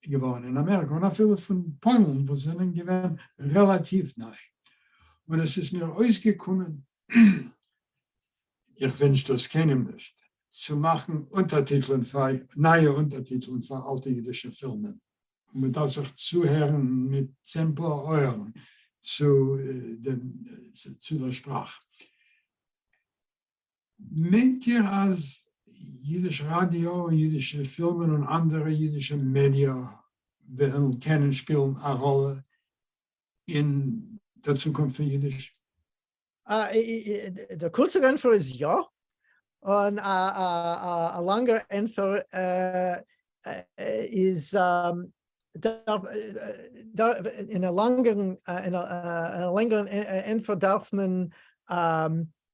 געווארן אין אמעריקע און אפילו פון פוילן וואס זענען געווען רעלאטיוו ניי, און עס איז מיר אויסגעקומען, איך ווינטש דאס קיינעם נישט, צו מאכן אונטערטיטלען פאר נייע אונטערטיטלען פאר אלטע אידישע פילמען, און מען דארף זיך צוהערן מיט צען פאר אויערן צו דעם צו דער שפראך. מיינט איר אז אידיש ראדיא און אידישע פילמען און אנדערע אידישע מעדיא וועלן קענען שפילן א ראלע אין דער צוקונפט פון אידיש? דער קורצער ענטפער איז יא, און א לאנגער ענטפער איז אין א לאנגערן ענטפער דארף מען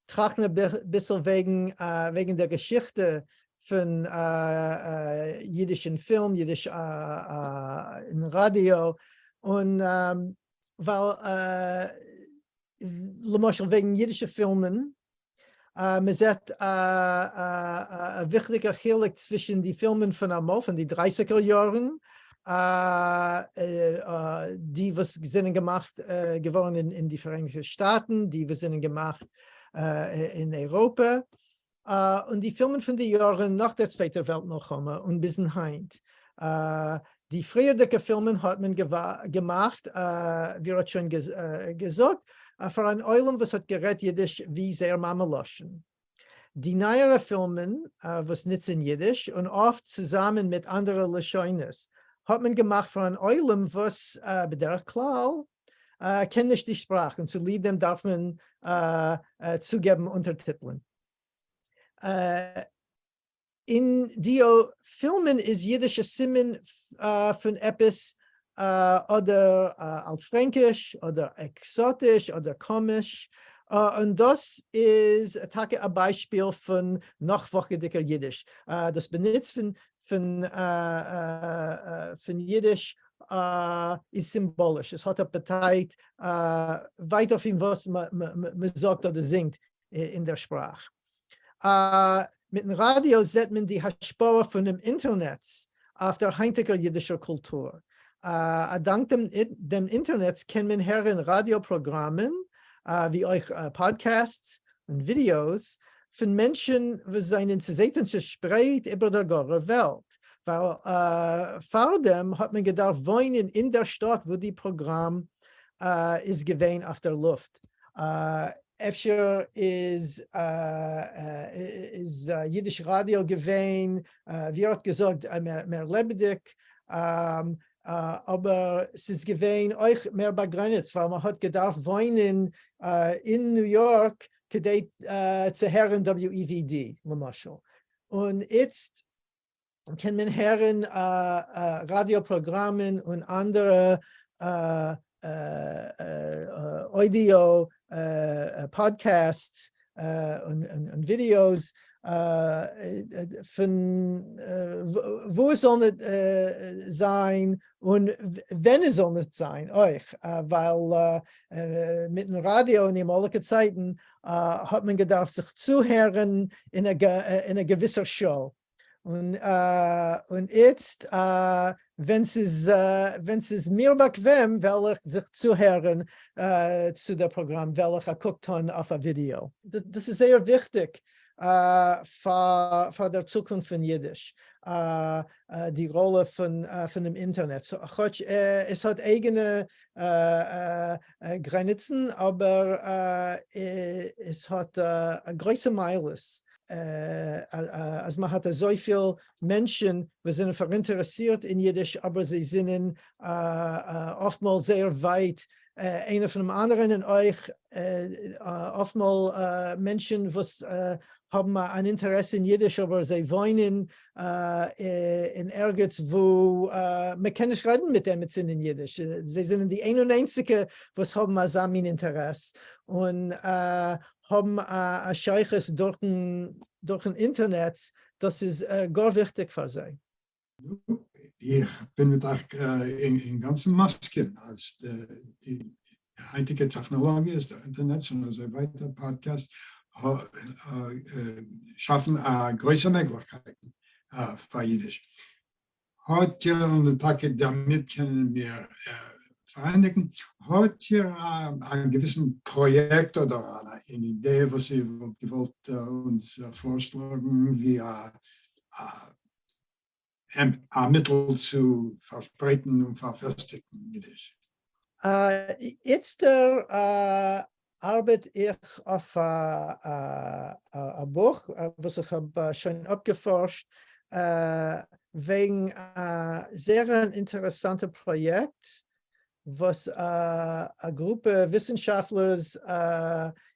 טראכטן אביסל וועגן וועגן דער געשיכטע פון אידיש אין פילם, אידיש אין ראדיא, און ווייל למשל וועגן אידישע פילמען, מען זעט א וויכטיגער חילוק צווישן די פילמען פון אמאל, פון די דרייסיגער יארן, די וואס זענען געמאכט געווארן אין די פאראייניגטע שטאטן, די וואס זענען געמאכט אין אייראפע, און די פילמען פון די יארן נאך דער צווייטער וועלט מלחמה און ביזן היינט. די פריערדיגע פילמען האט מען געמאכט, ווי איר האט שוין געזאגט, פאר אן עולם וואס האט גערעדט אידיש ווי זייער מאמע לשון. די נייערע פילמען וואס נוצן אידיש, און אפט צוזאמען מיט אנדערע לשונות, האט מען געמאכט פאר אן עולם וואס בדרך כלל קען נישט די שפראך, און צוליב דעם דארף מען צוגעבן אונטערטיטלען. אין די פילמען איז אידיש א סימן פון עפעס אדער אלט-פרענקיש אדער עקזאטיש אדער קאמיש, און דאס איז טאקע א ביישפיל פון נאכוואכעדיגער אידיש. דאס באנוץ פון אידיש איז סימבאליש, עס האט א באטייט ווייטער פון וואס מען זאגט אדער זינגט אין דער שפראך. מיטן ראדיא זעט מען די השפעה פונעם אינטערנעץ אויף דער היינטיגער אידישער קולטור. א דאנק דעם אינטערנעץ קען מען הערן ראדיא פראגראמען, ווי אויך podcasts און ווידיאוס, פון מענטשן וואס זענען צעזייט און צעשפרייט איבער דער גארער וועלט, ווייל פארדעם האט מען געדארפט וואוינען אין דער שטאט וואו די פראגראם איז געווען אויף דער לופט. אפשר איז איז יידיש ראדיא געווען, ווי ער האט געזאגט, מער לעבעדיג, אבער ס'איז געווען אויך מער באגרעניצט ווייל מ'האט געדארפט וואוינען אין ניו יארק כדי צו הערן WEVD למשל, און איצט קען מען הערן ראדיא פראגראמען און אנדערע אוידיאו podcasts און ווידיאוס פון וואו עס זאל ניט זיין און ווען עס זאל ניט זיין אויך, ווייל מיטן ראדיא אין די אמאליגע צייטן האט מען געדארפט זיך צוהערן אין א געוויסער שעה, און און איצט ווען ס'איז ווען ס'איז מיר באקוועם וועל איך זיך צוהערן צו דער פראגראם, וועל איך א קוק טאן אויף א ווידעא. דאס איז זייער וויכטיג פאר פאר דער צוקונפט פון אידיש, די ראלע פון פונעם אינטערנעט, כאטש עס האט אייגענע גרעניצן אבער עס האט גרויסע מעלות אז מען האט אזויפיל מענטשן וואס זענען פאראינטערעסירט אין אידיש אבער זיי זענען אפטמאל זייער ווייט איינער פונעם אנדערן און אויך אפטמאל מענטשן וואס האבן אן אינטערעס אין אידיש אבער זיי וואוינען אין ערגעץ וואו מען קען נישט רעדן מיט עמיצן אין אידיש, זיי זענען די איין און איינציגע וואס האבן אזא מין אינטערעס און האבן א שייכות דורכן אינטערנעץ, דאס איז גאר וויכטיג פאר זיי. איך בין מיט אייך אינגאנצן מסכים אז די היינטיגע טעכנאלאגיעס, דער אינטערנעץ און אזוי ווייטער, podcasts, שאפן א גרויסע מעגליכקייטן פאר אידיש. האט איר, און טאקע דערמיט קענען מיר פארענדיגן, האט איר א געוויסן פראיעקט אדער אן אידעע וואס איר וואלט געוואלט אונז פארשלאגן ווי א מיטל צו פארשפרייטן און פארפעסטיגן אידיש? איצטער ארבעט איך אויף א בוך וואס איך האב שוין אפגעפארשט וועגן א זייער אן אינטערעסאנטע פראיעקט וואס א גרופע וויסנשאפטלערס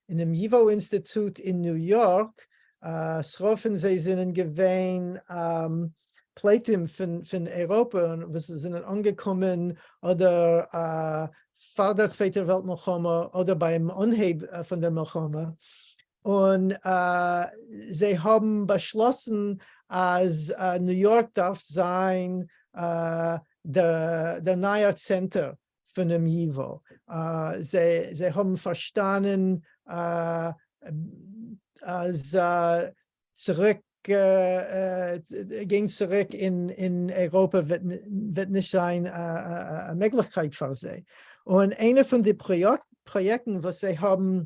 אינעם ייוואו אינסטיטוט אין ניו יארק, ס'רוב פון זיי זענען געווען פליטים פון אייראפע וואס זענען אנגעקומען אדער פאר דער צווייטער וועלט מלחמה אדער ביים אנהייב פון דער מלחמה, און זיי האבן באשלאסן אז ניו יארק דארף זיין דער נייער צענטער פונעם ייוואו. זיי האבן פארשטאנען אז צוריק גיין צוריק אין אייראפע וועט נישט זיין א מעגליכקייט פאר זיי, און איינע פון די פראיעקטן וואס זיי האבן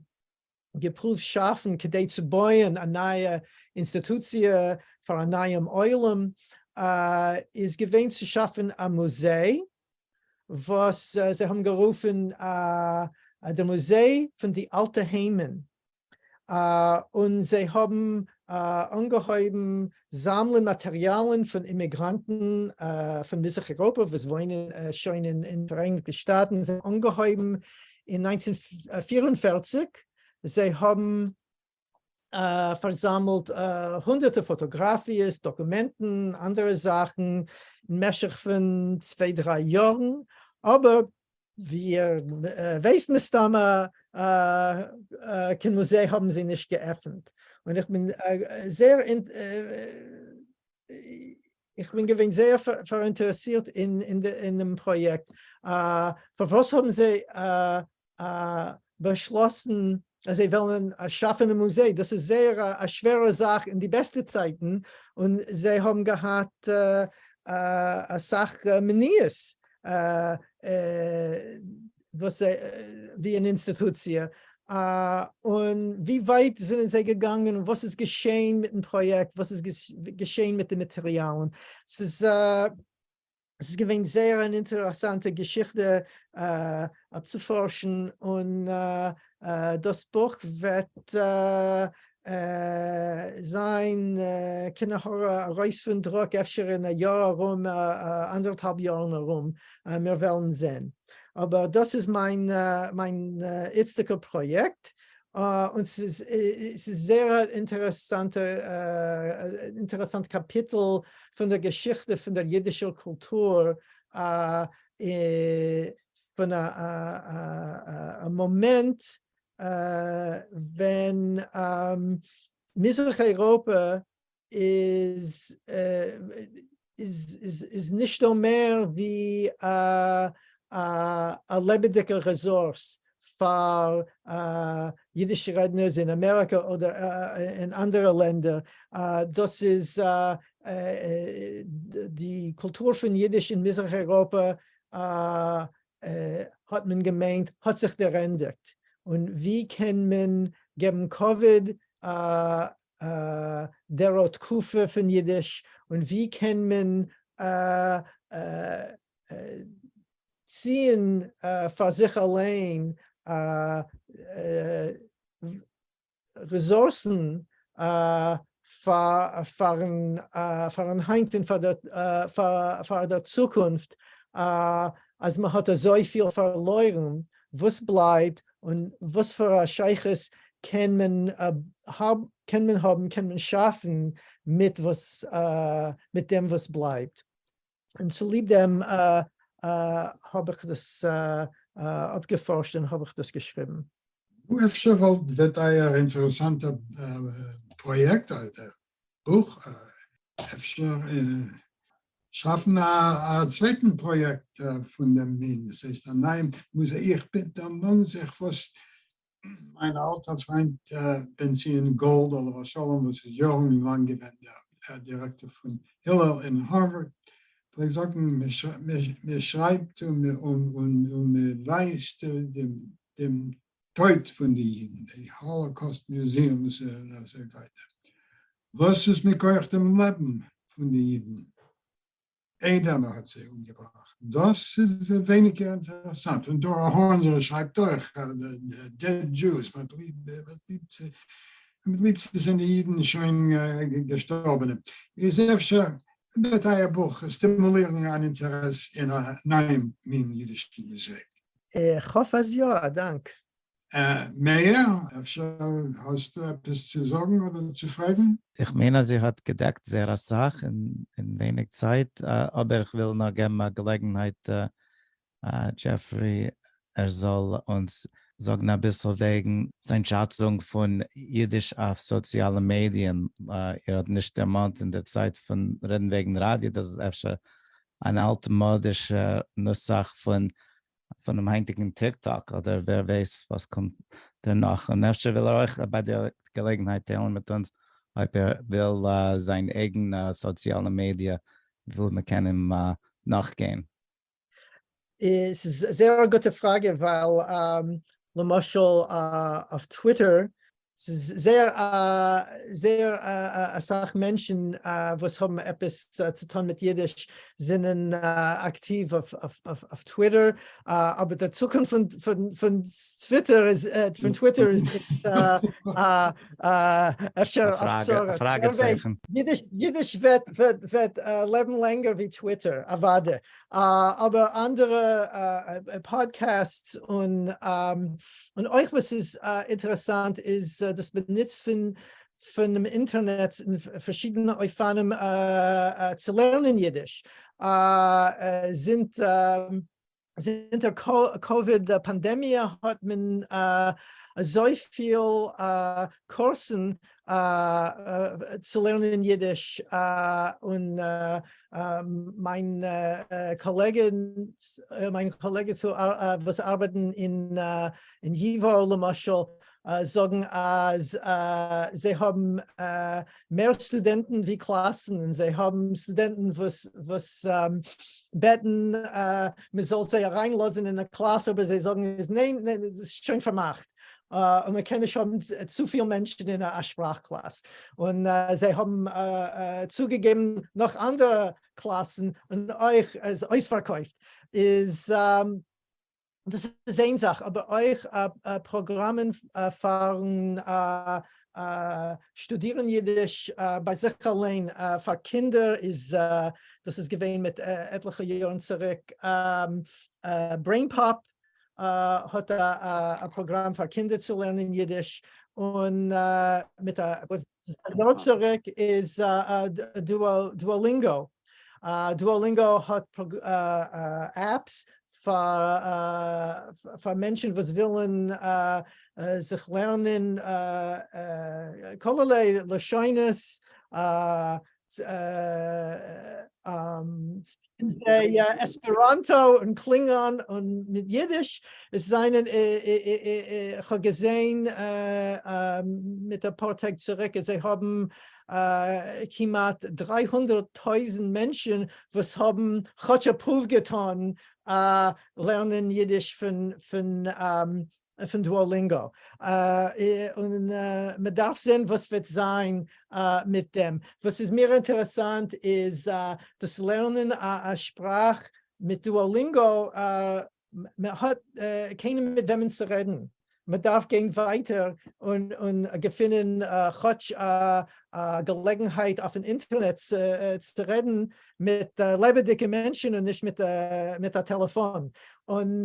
געפרואווט שאפן כדי צו בויען א נייע אינסטיטוציע פאר א נייעם עולם איז געווען צו שאפן א מוזיי וואס זיי האבן גערופן דער מוזיי פון די אלטע היימען, און זיי האבן אנגעהויבן זאמלען מאטעריאלן פון אימיגראנטן פון מזרח אייראפע וואס וואוינען שוין אין פאראייניגטע שטאטן, זיי האבן אנגעהויבן אין 1944, זיי האבן פארזאמלט הונדערטער פאטאגראפיעס, דאקומענטן, אנדערע זאכן, אין משך פון צוויי דריי יארן, אבער ווי איר ווייסט מסתמא קיין מוזיי האבן זיי נישט געעפנט, און איך בין זייער איך בין געווען זייער פאראינטערעסירט אין דעם פראיעקט, פארוואס האבן זיי באשלאסן אז זיי וועלן שאפן א מוזיי, דאס איז זייער א שווערע זאך אין די בעסטע צייטן, און זיי האבן געהאט אסאך מניעות וואס ווי אן אינסטיטוציע, און ווי ווייט זענען זיי געגאנגען און וואס איז געשען מיטן פראיעקט, וואס איז געשען מיט די מאטעריאלן, ס'איז עס איז געווען זייער אן אינטערעסאנטע געשיכטע אפצופארשן, און דאס בוך וועט זיין קיין עין הרע ארויס פון דרוק אפשר אין א יאר ארום, אנדערטהאלב יארן ארום, מיר וועלן זען. אבער דאס איז מיין מיין איצטיגער פראיעקט, און ס'איז ס'איז זייער א אינטערעסאנטע אינטערעסאנט קאפיטל פון דער געשיכטע פון דער אידישער קולטור פון א מאמענט ווען מזרח אייראפע איז איז נישטא מער ווי א לעבעדיגע resource פאר אידיש רעדנערס אין אמעריקא אדער אין אנדערע לענדער, דאס איז די קולטור פון אידיש אין מזרח אייראפע האט מען געמיינט האט זיך דערענדיגט, און ווי קען מען געבן כבוד דער תקופה פון אידיש, און ווי קען מען ציען פאר זיך אליין רעסורסן פארן היינט און פאר דער צוקונפט, אז מען האט אזויפיל פארלוירן, וואס בלייבט און וואס פאר א שייכות קען מען קען מען האבן, קען מען שאפן מיט וואס מיט דעם וואס בלייבט. און צוליב דעם האב איך דאס אפגעפארשט און האב איך דאס געשריבן. נו אפשר וואלט וועט אייער אינטערעסאנטער פראיעקט אדער בוך אפשר שאפן א צווייטן פראיעקט פון דעם מין, עס הייסט א נייעם מוזיי, איך בין דערמאן זיך וואס מיין אלטער פריינט בן ציון גאלד עליו השלום וואס איז יארן לאנג געווען דער דירעקטאר פון הילל אין הארווארד פלעגט זאגן מען שרייבט און מען ווייזט דעם טויט פון די אידן, די Holocaust museums און אזוי ווייטער, וואס איז מכח דעם לעבן פון די אידן איידער מען האט זיי אומגעבראכט, דאס איז ווייניגער אינטערעסאנט, און דארא הארנזער שרייבט אויך Dead Jews, מען האט ליב צו מען האט ליב צו זען די אידן שוין געשטארבענע, איז אפשר וועט אייער בוך סטימולירן אן אינטערעס אין א נייעם מין אידישן מוזיי. איך האף אז יא, א דאנק. מאיר, אפשר האסטו עפעס צו זאגן אדער צו פרעגן? איך מיין אז איר האט געדעקט זייער אסאך אין ווייניג צייט, אבער איך וויל נאר געבן א געלעגנהייט דזשעפרי ער זאל אונז זאגן אביסל וועגן זיין שאצונג פון אידיש אויף סאציאלע מעדיען, איר האט נישט דערמאנט אין דער צייט פון רעדן וועגן ראדיא, דאס איז אפשר אן אלטמאדישער נוסח פון פונעם היינטיגן טיקטאק אדער ווער ווייסט וואס קומט דערנאך, און אפשר וויל ער אויך ביי דער געלעגנהייט טיילן מיט אונז אויב ער וויל זיין אייגענע סאציאלע מעדיע וואו מען קען אים נאכגיין. ס'איז זייער א גוטע פראגע ווייל למשל אויף טוויטער ס'איז זייער זייער אסאך מענטשן וואס האבן עפעס צו טון מיט אידיש זענען אקטיוו אויף טוויטער, אבער דער צוקונפט פון טוויטער איז פון טוויטער איז איצט אפשר אויף צרות. א פראגע-צייכן. אידיש וועט לעבן לענגער ווי טוויטער, אוודאי. אבער אנדערע podcasts און און אויך וואס איז אינטערעסאנט איז דאס באנוץ פון פונעם אינטערנעט אין פארשידענע אופנים צו לערנען אידיש זינט זינט דער קאוויד פאנדעמיע האט מען אזויפיל קורסן צו לערנען אידיש און מיין קאלעגע מיין קאלעגעס וואס ארבעטן אין ייוואו למשל זאגן אז זיי האבן מער סטודענטן ווי קלאסן און זיי האבן סטודענטן וואס וואס בעטן מען זאל זיי אריינלאזן אין א קלאס אבער זיי זאגן אז ניין ניין עס איז שוין פארמאכט און מען קען נישט האבן צופיל מענטשן אין א שפראך קלאס און זיי האבן צוגעגעבן נאך אנדערע קלאסן און אויך איז אויספארקויפט איז. דאס איז איין זאך, אבער אויך פראגראמען פארן שטודירן אידיש ביי זיך אליין פאר קינדער איז, דאס איז געווען מיט עטליכע יארן צוריק, BrainPop האט א פראגראם פאר קינדער צו לערנען אידיש, און מיט א יאר צוריק איז Duolingo, Duolingo האט apps פאר מענטשן וואס ווילן זיך לערנען כלערליי לשונות, עספעראנטא און קלינגאן און מיט אידיש, עס זענען, איך האב געזען מיט אפאר טעג צוריק אז זיי האבן כמעט 300,000 מענטשן וואס האבן כאטש א פרואוו געטאן לערנען אידיש פון פון Duolingo, און מען דארף זען וואס וועט זיין מיט דעם. וואס איז מיר אינטערעסאנט איז דאס לערנען א שפראך מיט Duolingo, מען האט קיינעם מיט וועמען צו רעדן, מען דארף גיין ווייטער און געפינען כאטש א געלעגנהייט אויפן אינטערנעט צו רעדן מיט לעבעדיגע מענטשן און נישט מיט א טעלעפאן. און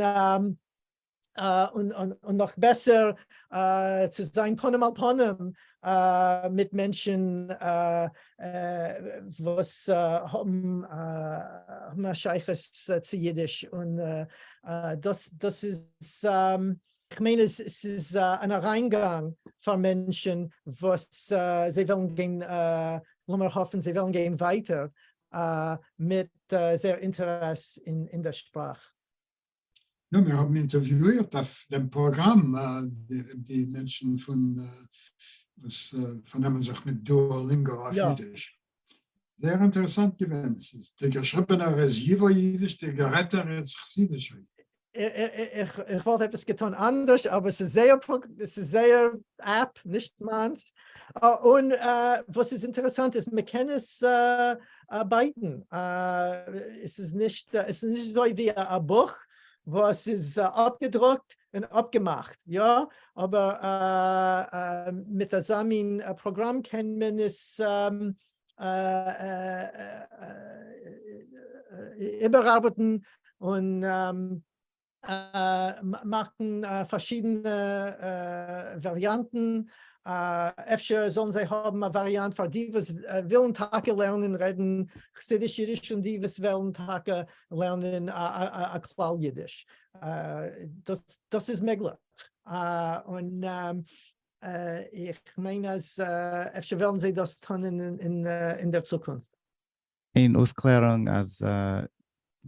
און נאך בעסער צו זיין פנים אל פנים מיט מענטשן וואס האבן א שייכות צו אידיש, און דאס דאס איז, כ'מיין עס איז אן אריינגאנג פאר מענטשן וואס זיי וועלן גיין, לאמיר האפן זיי וועלן גיין ווייטער מיט זייער אינטערעס אין דער שפראך. יא, מיר האבן אינטערוויואירט אויף דעם פראגראם די מענטשן פון וואס פארנעמען זיך מיט Duolingo אויף אידיש. זייער אינטערעסאנט געווען. עס איז, דער געשריבענער איז ייווא אידיש, דער גערעדטער איז חסידישער אידיש. איך וואלט עפעס געטון אנדערש, אבער ס'איז זייער, ס'איז זייער app, נישט מיינס. און וואס איז אינטערעסאנט איז מ'קען עס בייטן, עס איז נישט, עס איז נישט אזוי ווי א בוך וואס איז אפגעדרוקט און אפגעמאכט, יא, אבער מיט אזא מין פראגראם קען מען עס איבערארבעטן און מאכן פארשידענע וואריאנטן, אפשר זאלן זיי האבן א וואריאנט פאר די וואס ווילן טאקע לערנען רעדן חסידיש אידיש און די וואס וועלן טאקע לערנען א כלל אידיש, דאס איז מעגליך, און איך מיין אז אפשר וועלן זיי דאס טון אין דער צוקונפט. איין אויפקלערונג אז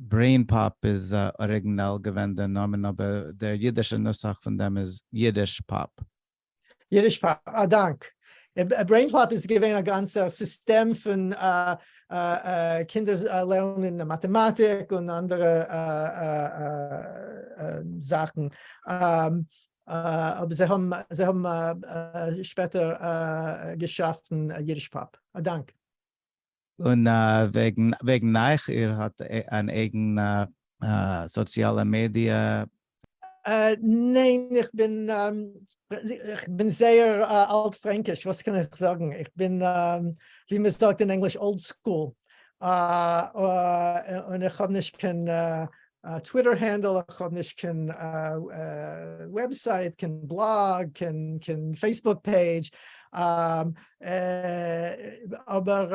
BrainPop איז אריגינעל געווען דער נאמען אבער דער אידישער נוסח פון דעם איז Yiddish Pop. Yiddish Pop, א דאנק. BrainPop איז געווען א גאנצער סיסטעם פון קינדער לערנען מאטעמאטיק און אנדערע זאכן, אבער זיי האבן זיי האבן שפעטער געשאפן Yiddish Pop. א דאנק. און וועגן וועגן אייך, איר האט אן אייגן סאציאלע מידיע? ניין, איך בין איך בין זייער אלט פרענקיש, וואס קען איך זאגן, איך בין ווי מען זאגט אין ענגליש old school, און איך האב נישט קיין Twitter handle, איך האב נישט קיין website, קיין blog, קיין Facebook page, אבער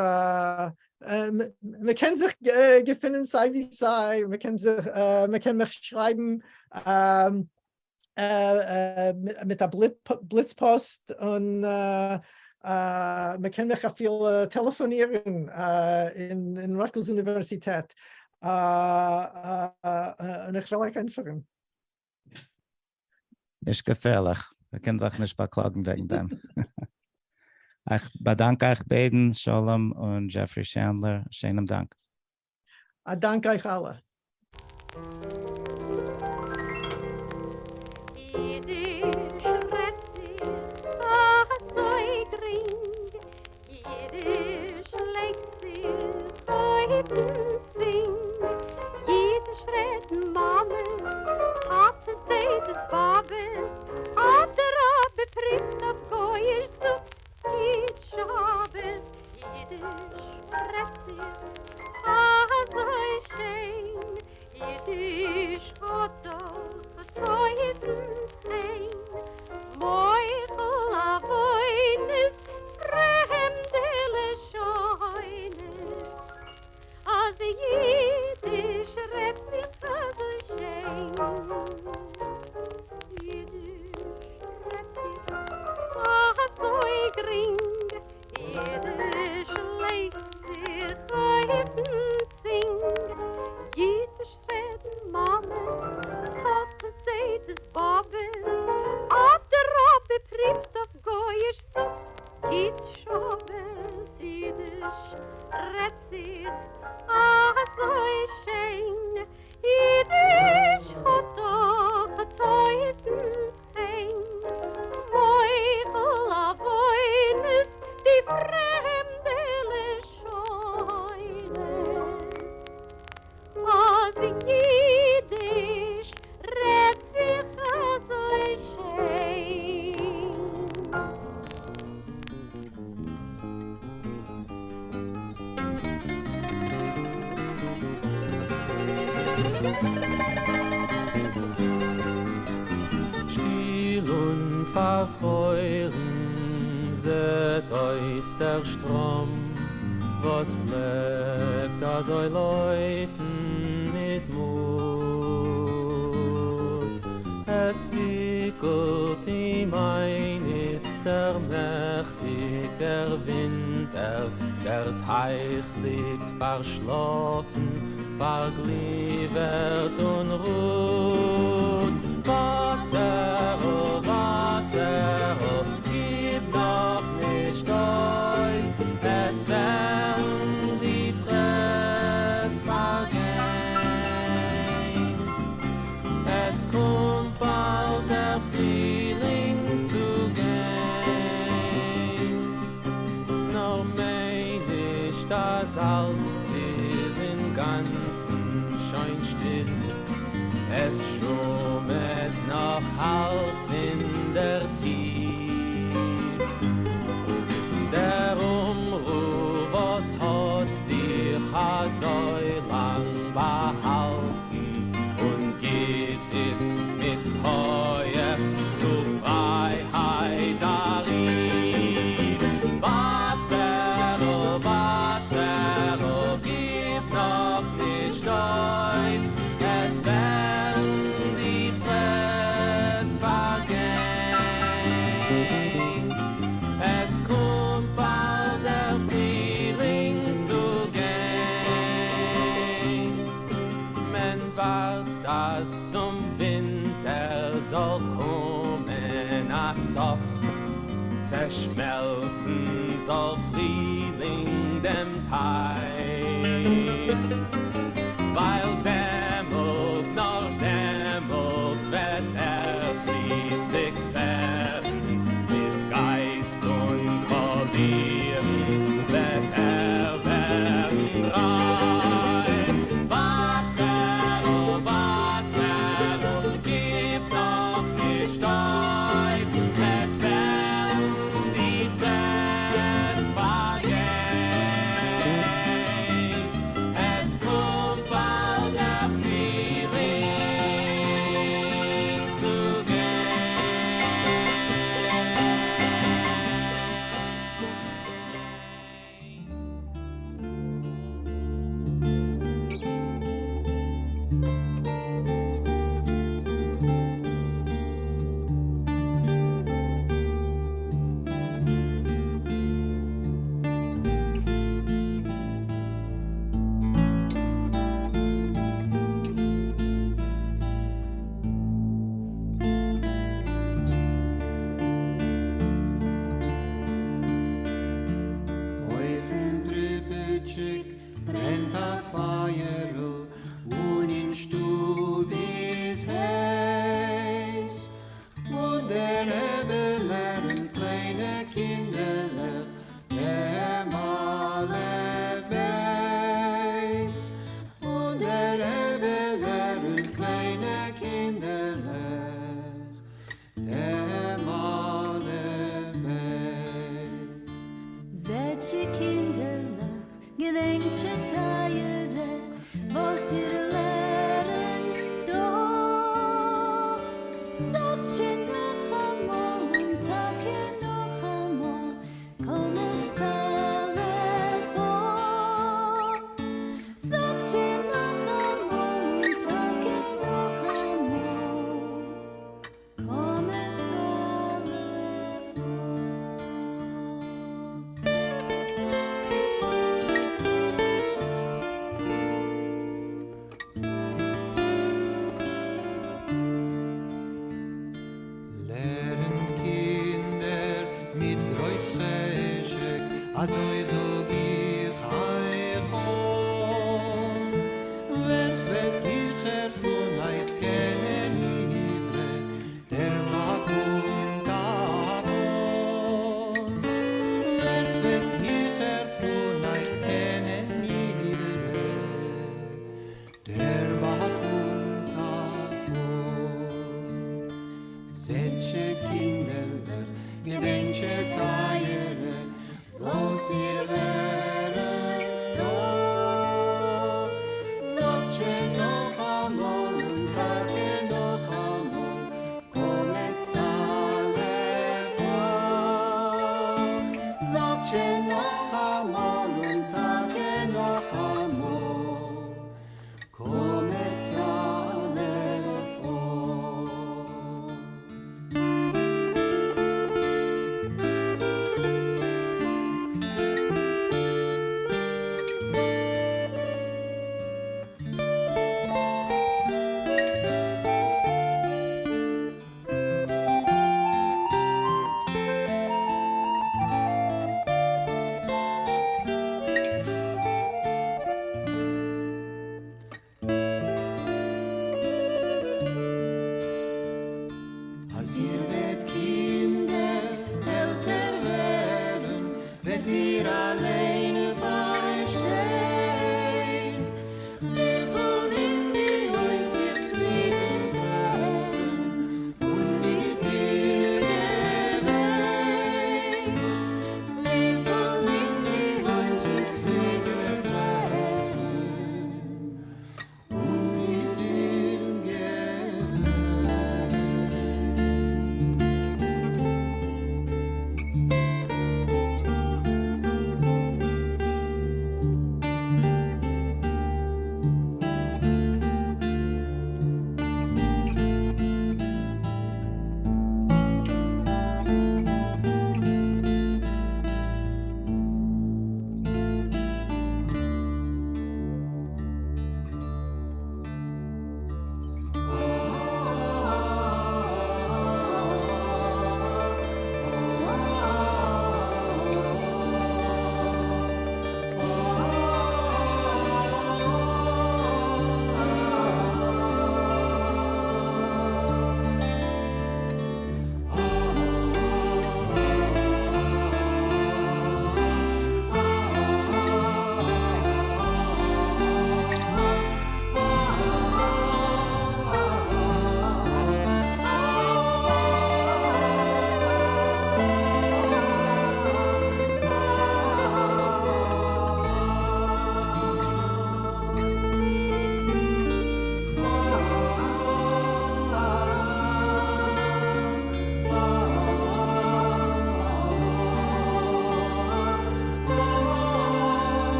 מען קען זיך געפינען סיי ווי סיי, מען קען זיך, מען קען מיך שרייבן מיט א בליץ פאסט און מען קען מיך אפילו טעלעפאנירן אין Rutgers אוניווערסיטעט און איך וועל אייך ענטפערן. נישט געפערליך, מען קען זיך נישט באקלאגן וועגן דעם. איך באדאנק אייך ביידן, שלום און דזשעפרי שענדלער, שיינעם דאנק. א דאנק אייך אלע. ייִדיש רעדט זיך אַזוי גרינג, ייִדיש לייגט זיך אויפֿן צינג. ייִדיש רעדן מאַמעס, טאַטעס. אַז ייִדיש רעדט זיך אַזוי שיין. ייִדיש רעדט זיך אַזוי גרינג, ייִדיש לייגט זיך אויפֿן צינג. ייִדיש רעדן מאַמעס, טאַטעס, זיידעס, באָבעס, אַדרבה, פּרוּווט אויף גוייִש, זאָגט גוט שבת. ייִדיש רעדט זיך אַזוי שיין, ייִדיש האָט דאָך טויזנט חן. מוחל עוונות די פֿרעמדע לשונות, אַז ייִדיש רעדט זיך אַזוי שיין. שטיל און פֿאַרפֿרוירן זעט אויס דער שטראָם, וואָס פֿלעגט אַזוי לויפֿן מיט מוט. עס וויקלט אים אײַן איצט דער מעכטיקער ווינטער, דער טײַך ליגט פֿאַרשלאָפֿן, פֿאַרגליווערט און רוט. וואַסערל, וואַסערל, גיב נאָך נישט אויף, עס וועלן די פֿרעסט פֿאַרגיין. עס קומט באַלד דער פֿרילינג צו גיין. נאָר מיין נישט, אַז אַלץ איז אין גאַנצן שוין שטיל. עס זשומעט נאָך אַלץ אין דער טיף. דער אומרו, וואָס האָט זיך אַזוי לאַנג באַהאַלטן און גיט איצט מיט כּוח צו פֿרײַהייט אַ רוף. וואַסערל, וואַסערל, גיב נאָך נישט אויף, עס וועלן די פֿרעסט פֿאַרגיין. עס קומט באַלד דער פֿרילינג צו גיין. מען וואַרט, אַז צום ווינטער זאָל קומען אַ סוף, צעשמעלצן זאָל פֿרילינג דעם טײַך. ווײַל דעמאָלט, נאָר דעמאָלט וועט ער פֿליסיק ווערן, מיט גײַסט און קאָלירן וועט ער ווערן רײַך. וואַסערל, וואַסערל, גיב נאָך נישט אויף, עס וועלן די פֿרעסט פֿאַרגיין. עס קומט באַלד דער פֿרילינג צו גיין. אויפֿן פּריפּעטשיק ברענט אַ פֿײַערל און אין שטוב איז הייס. און דער רבי לערנט קליינע קינדערלעך דעם אלף־בית. און דער רבי לערנט קליינע קינדערלעך דעם אלף־בית. זעט זשע, קינדערלעך, געדענקט זשע, טײַערע, וואָס ס'וועט גיכער פון אייך קענען עברי, דער באקומט א פאן. ווער ס'וועט גיכער פון אייך קענען עברי, דער באקומט א פאן. זעט-זשע קינדערלעך, געדענקט-זשע טייערע, וואס איר וועט.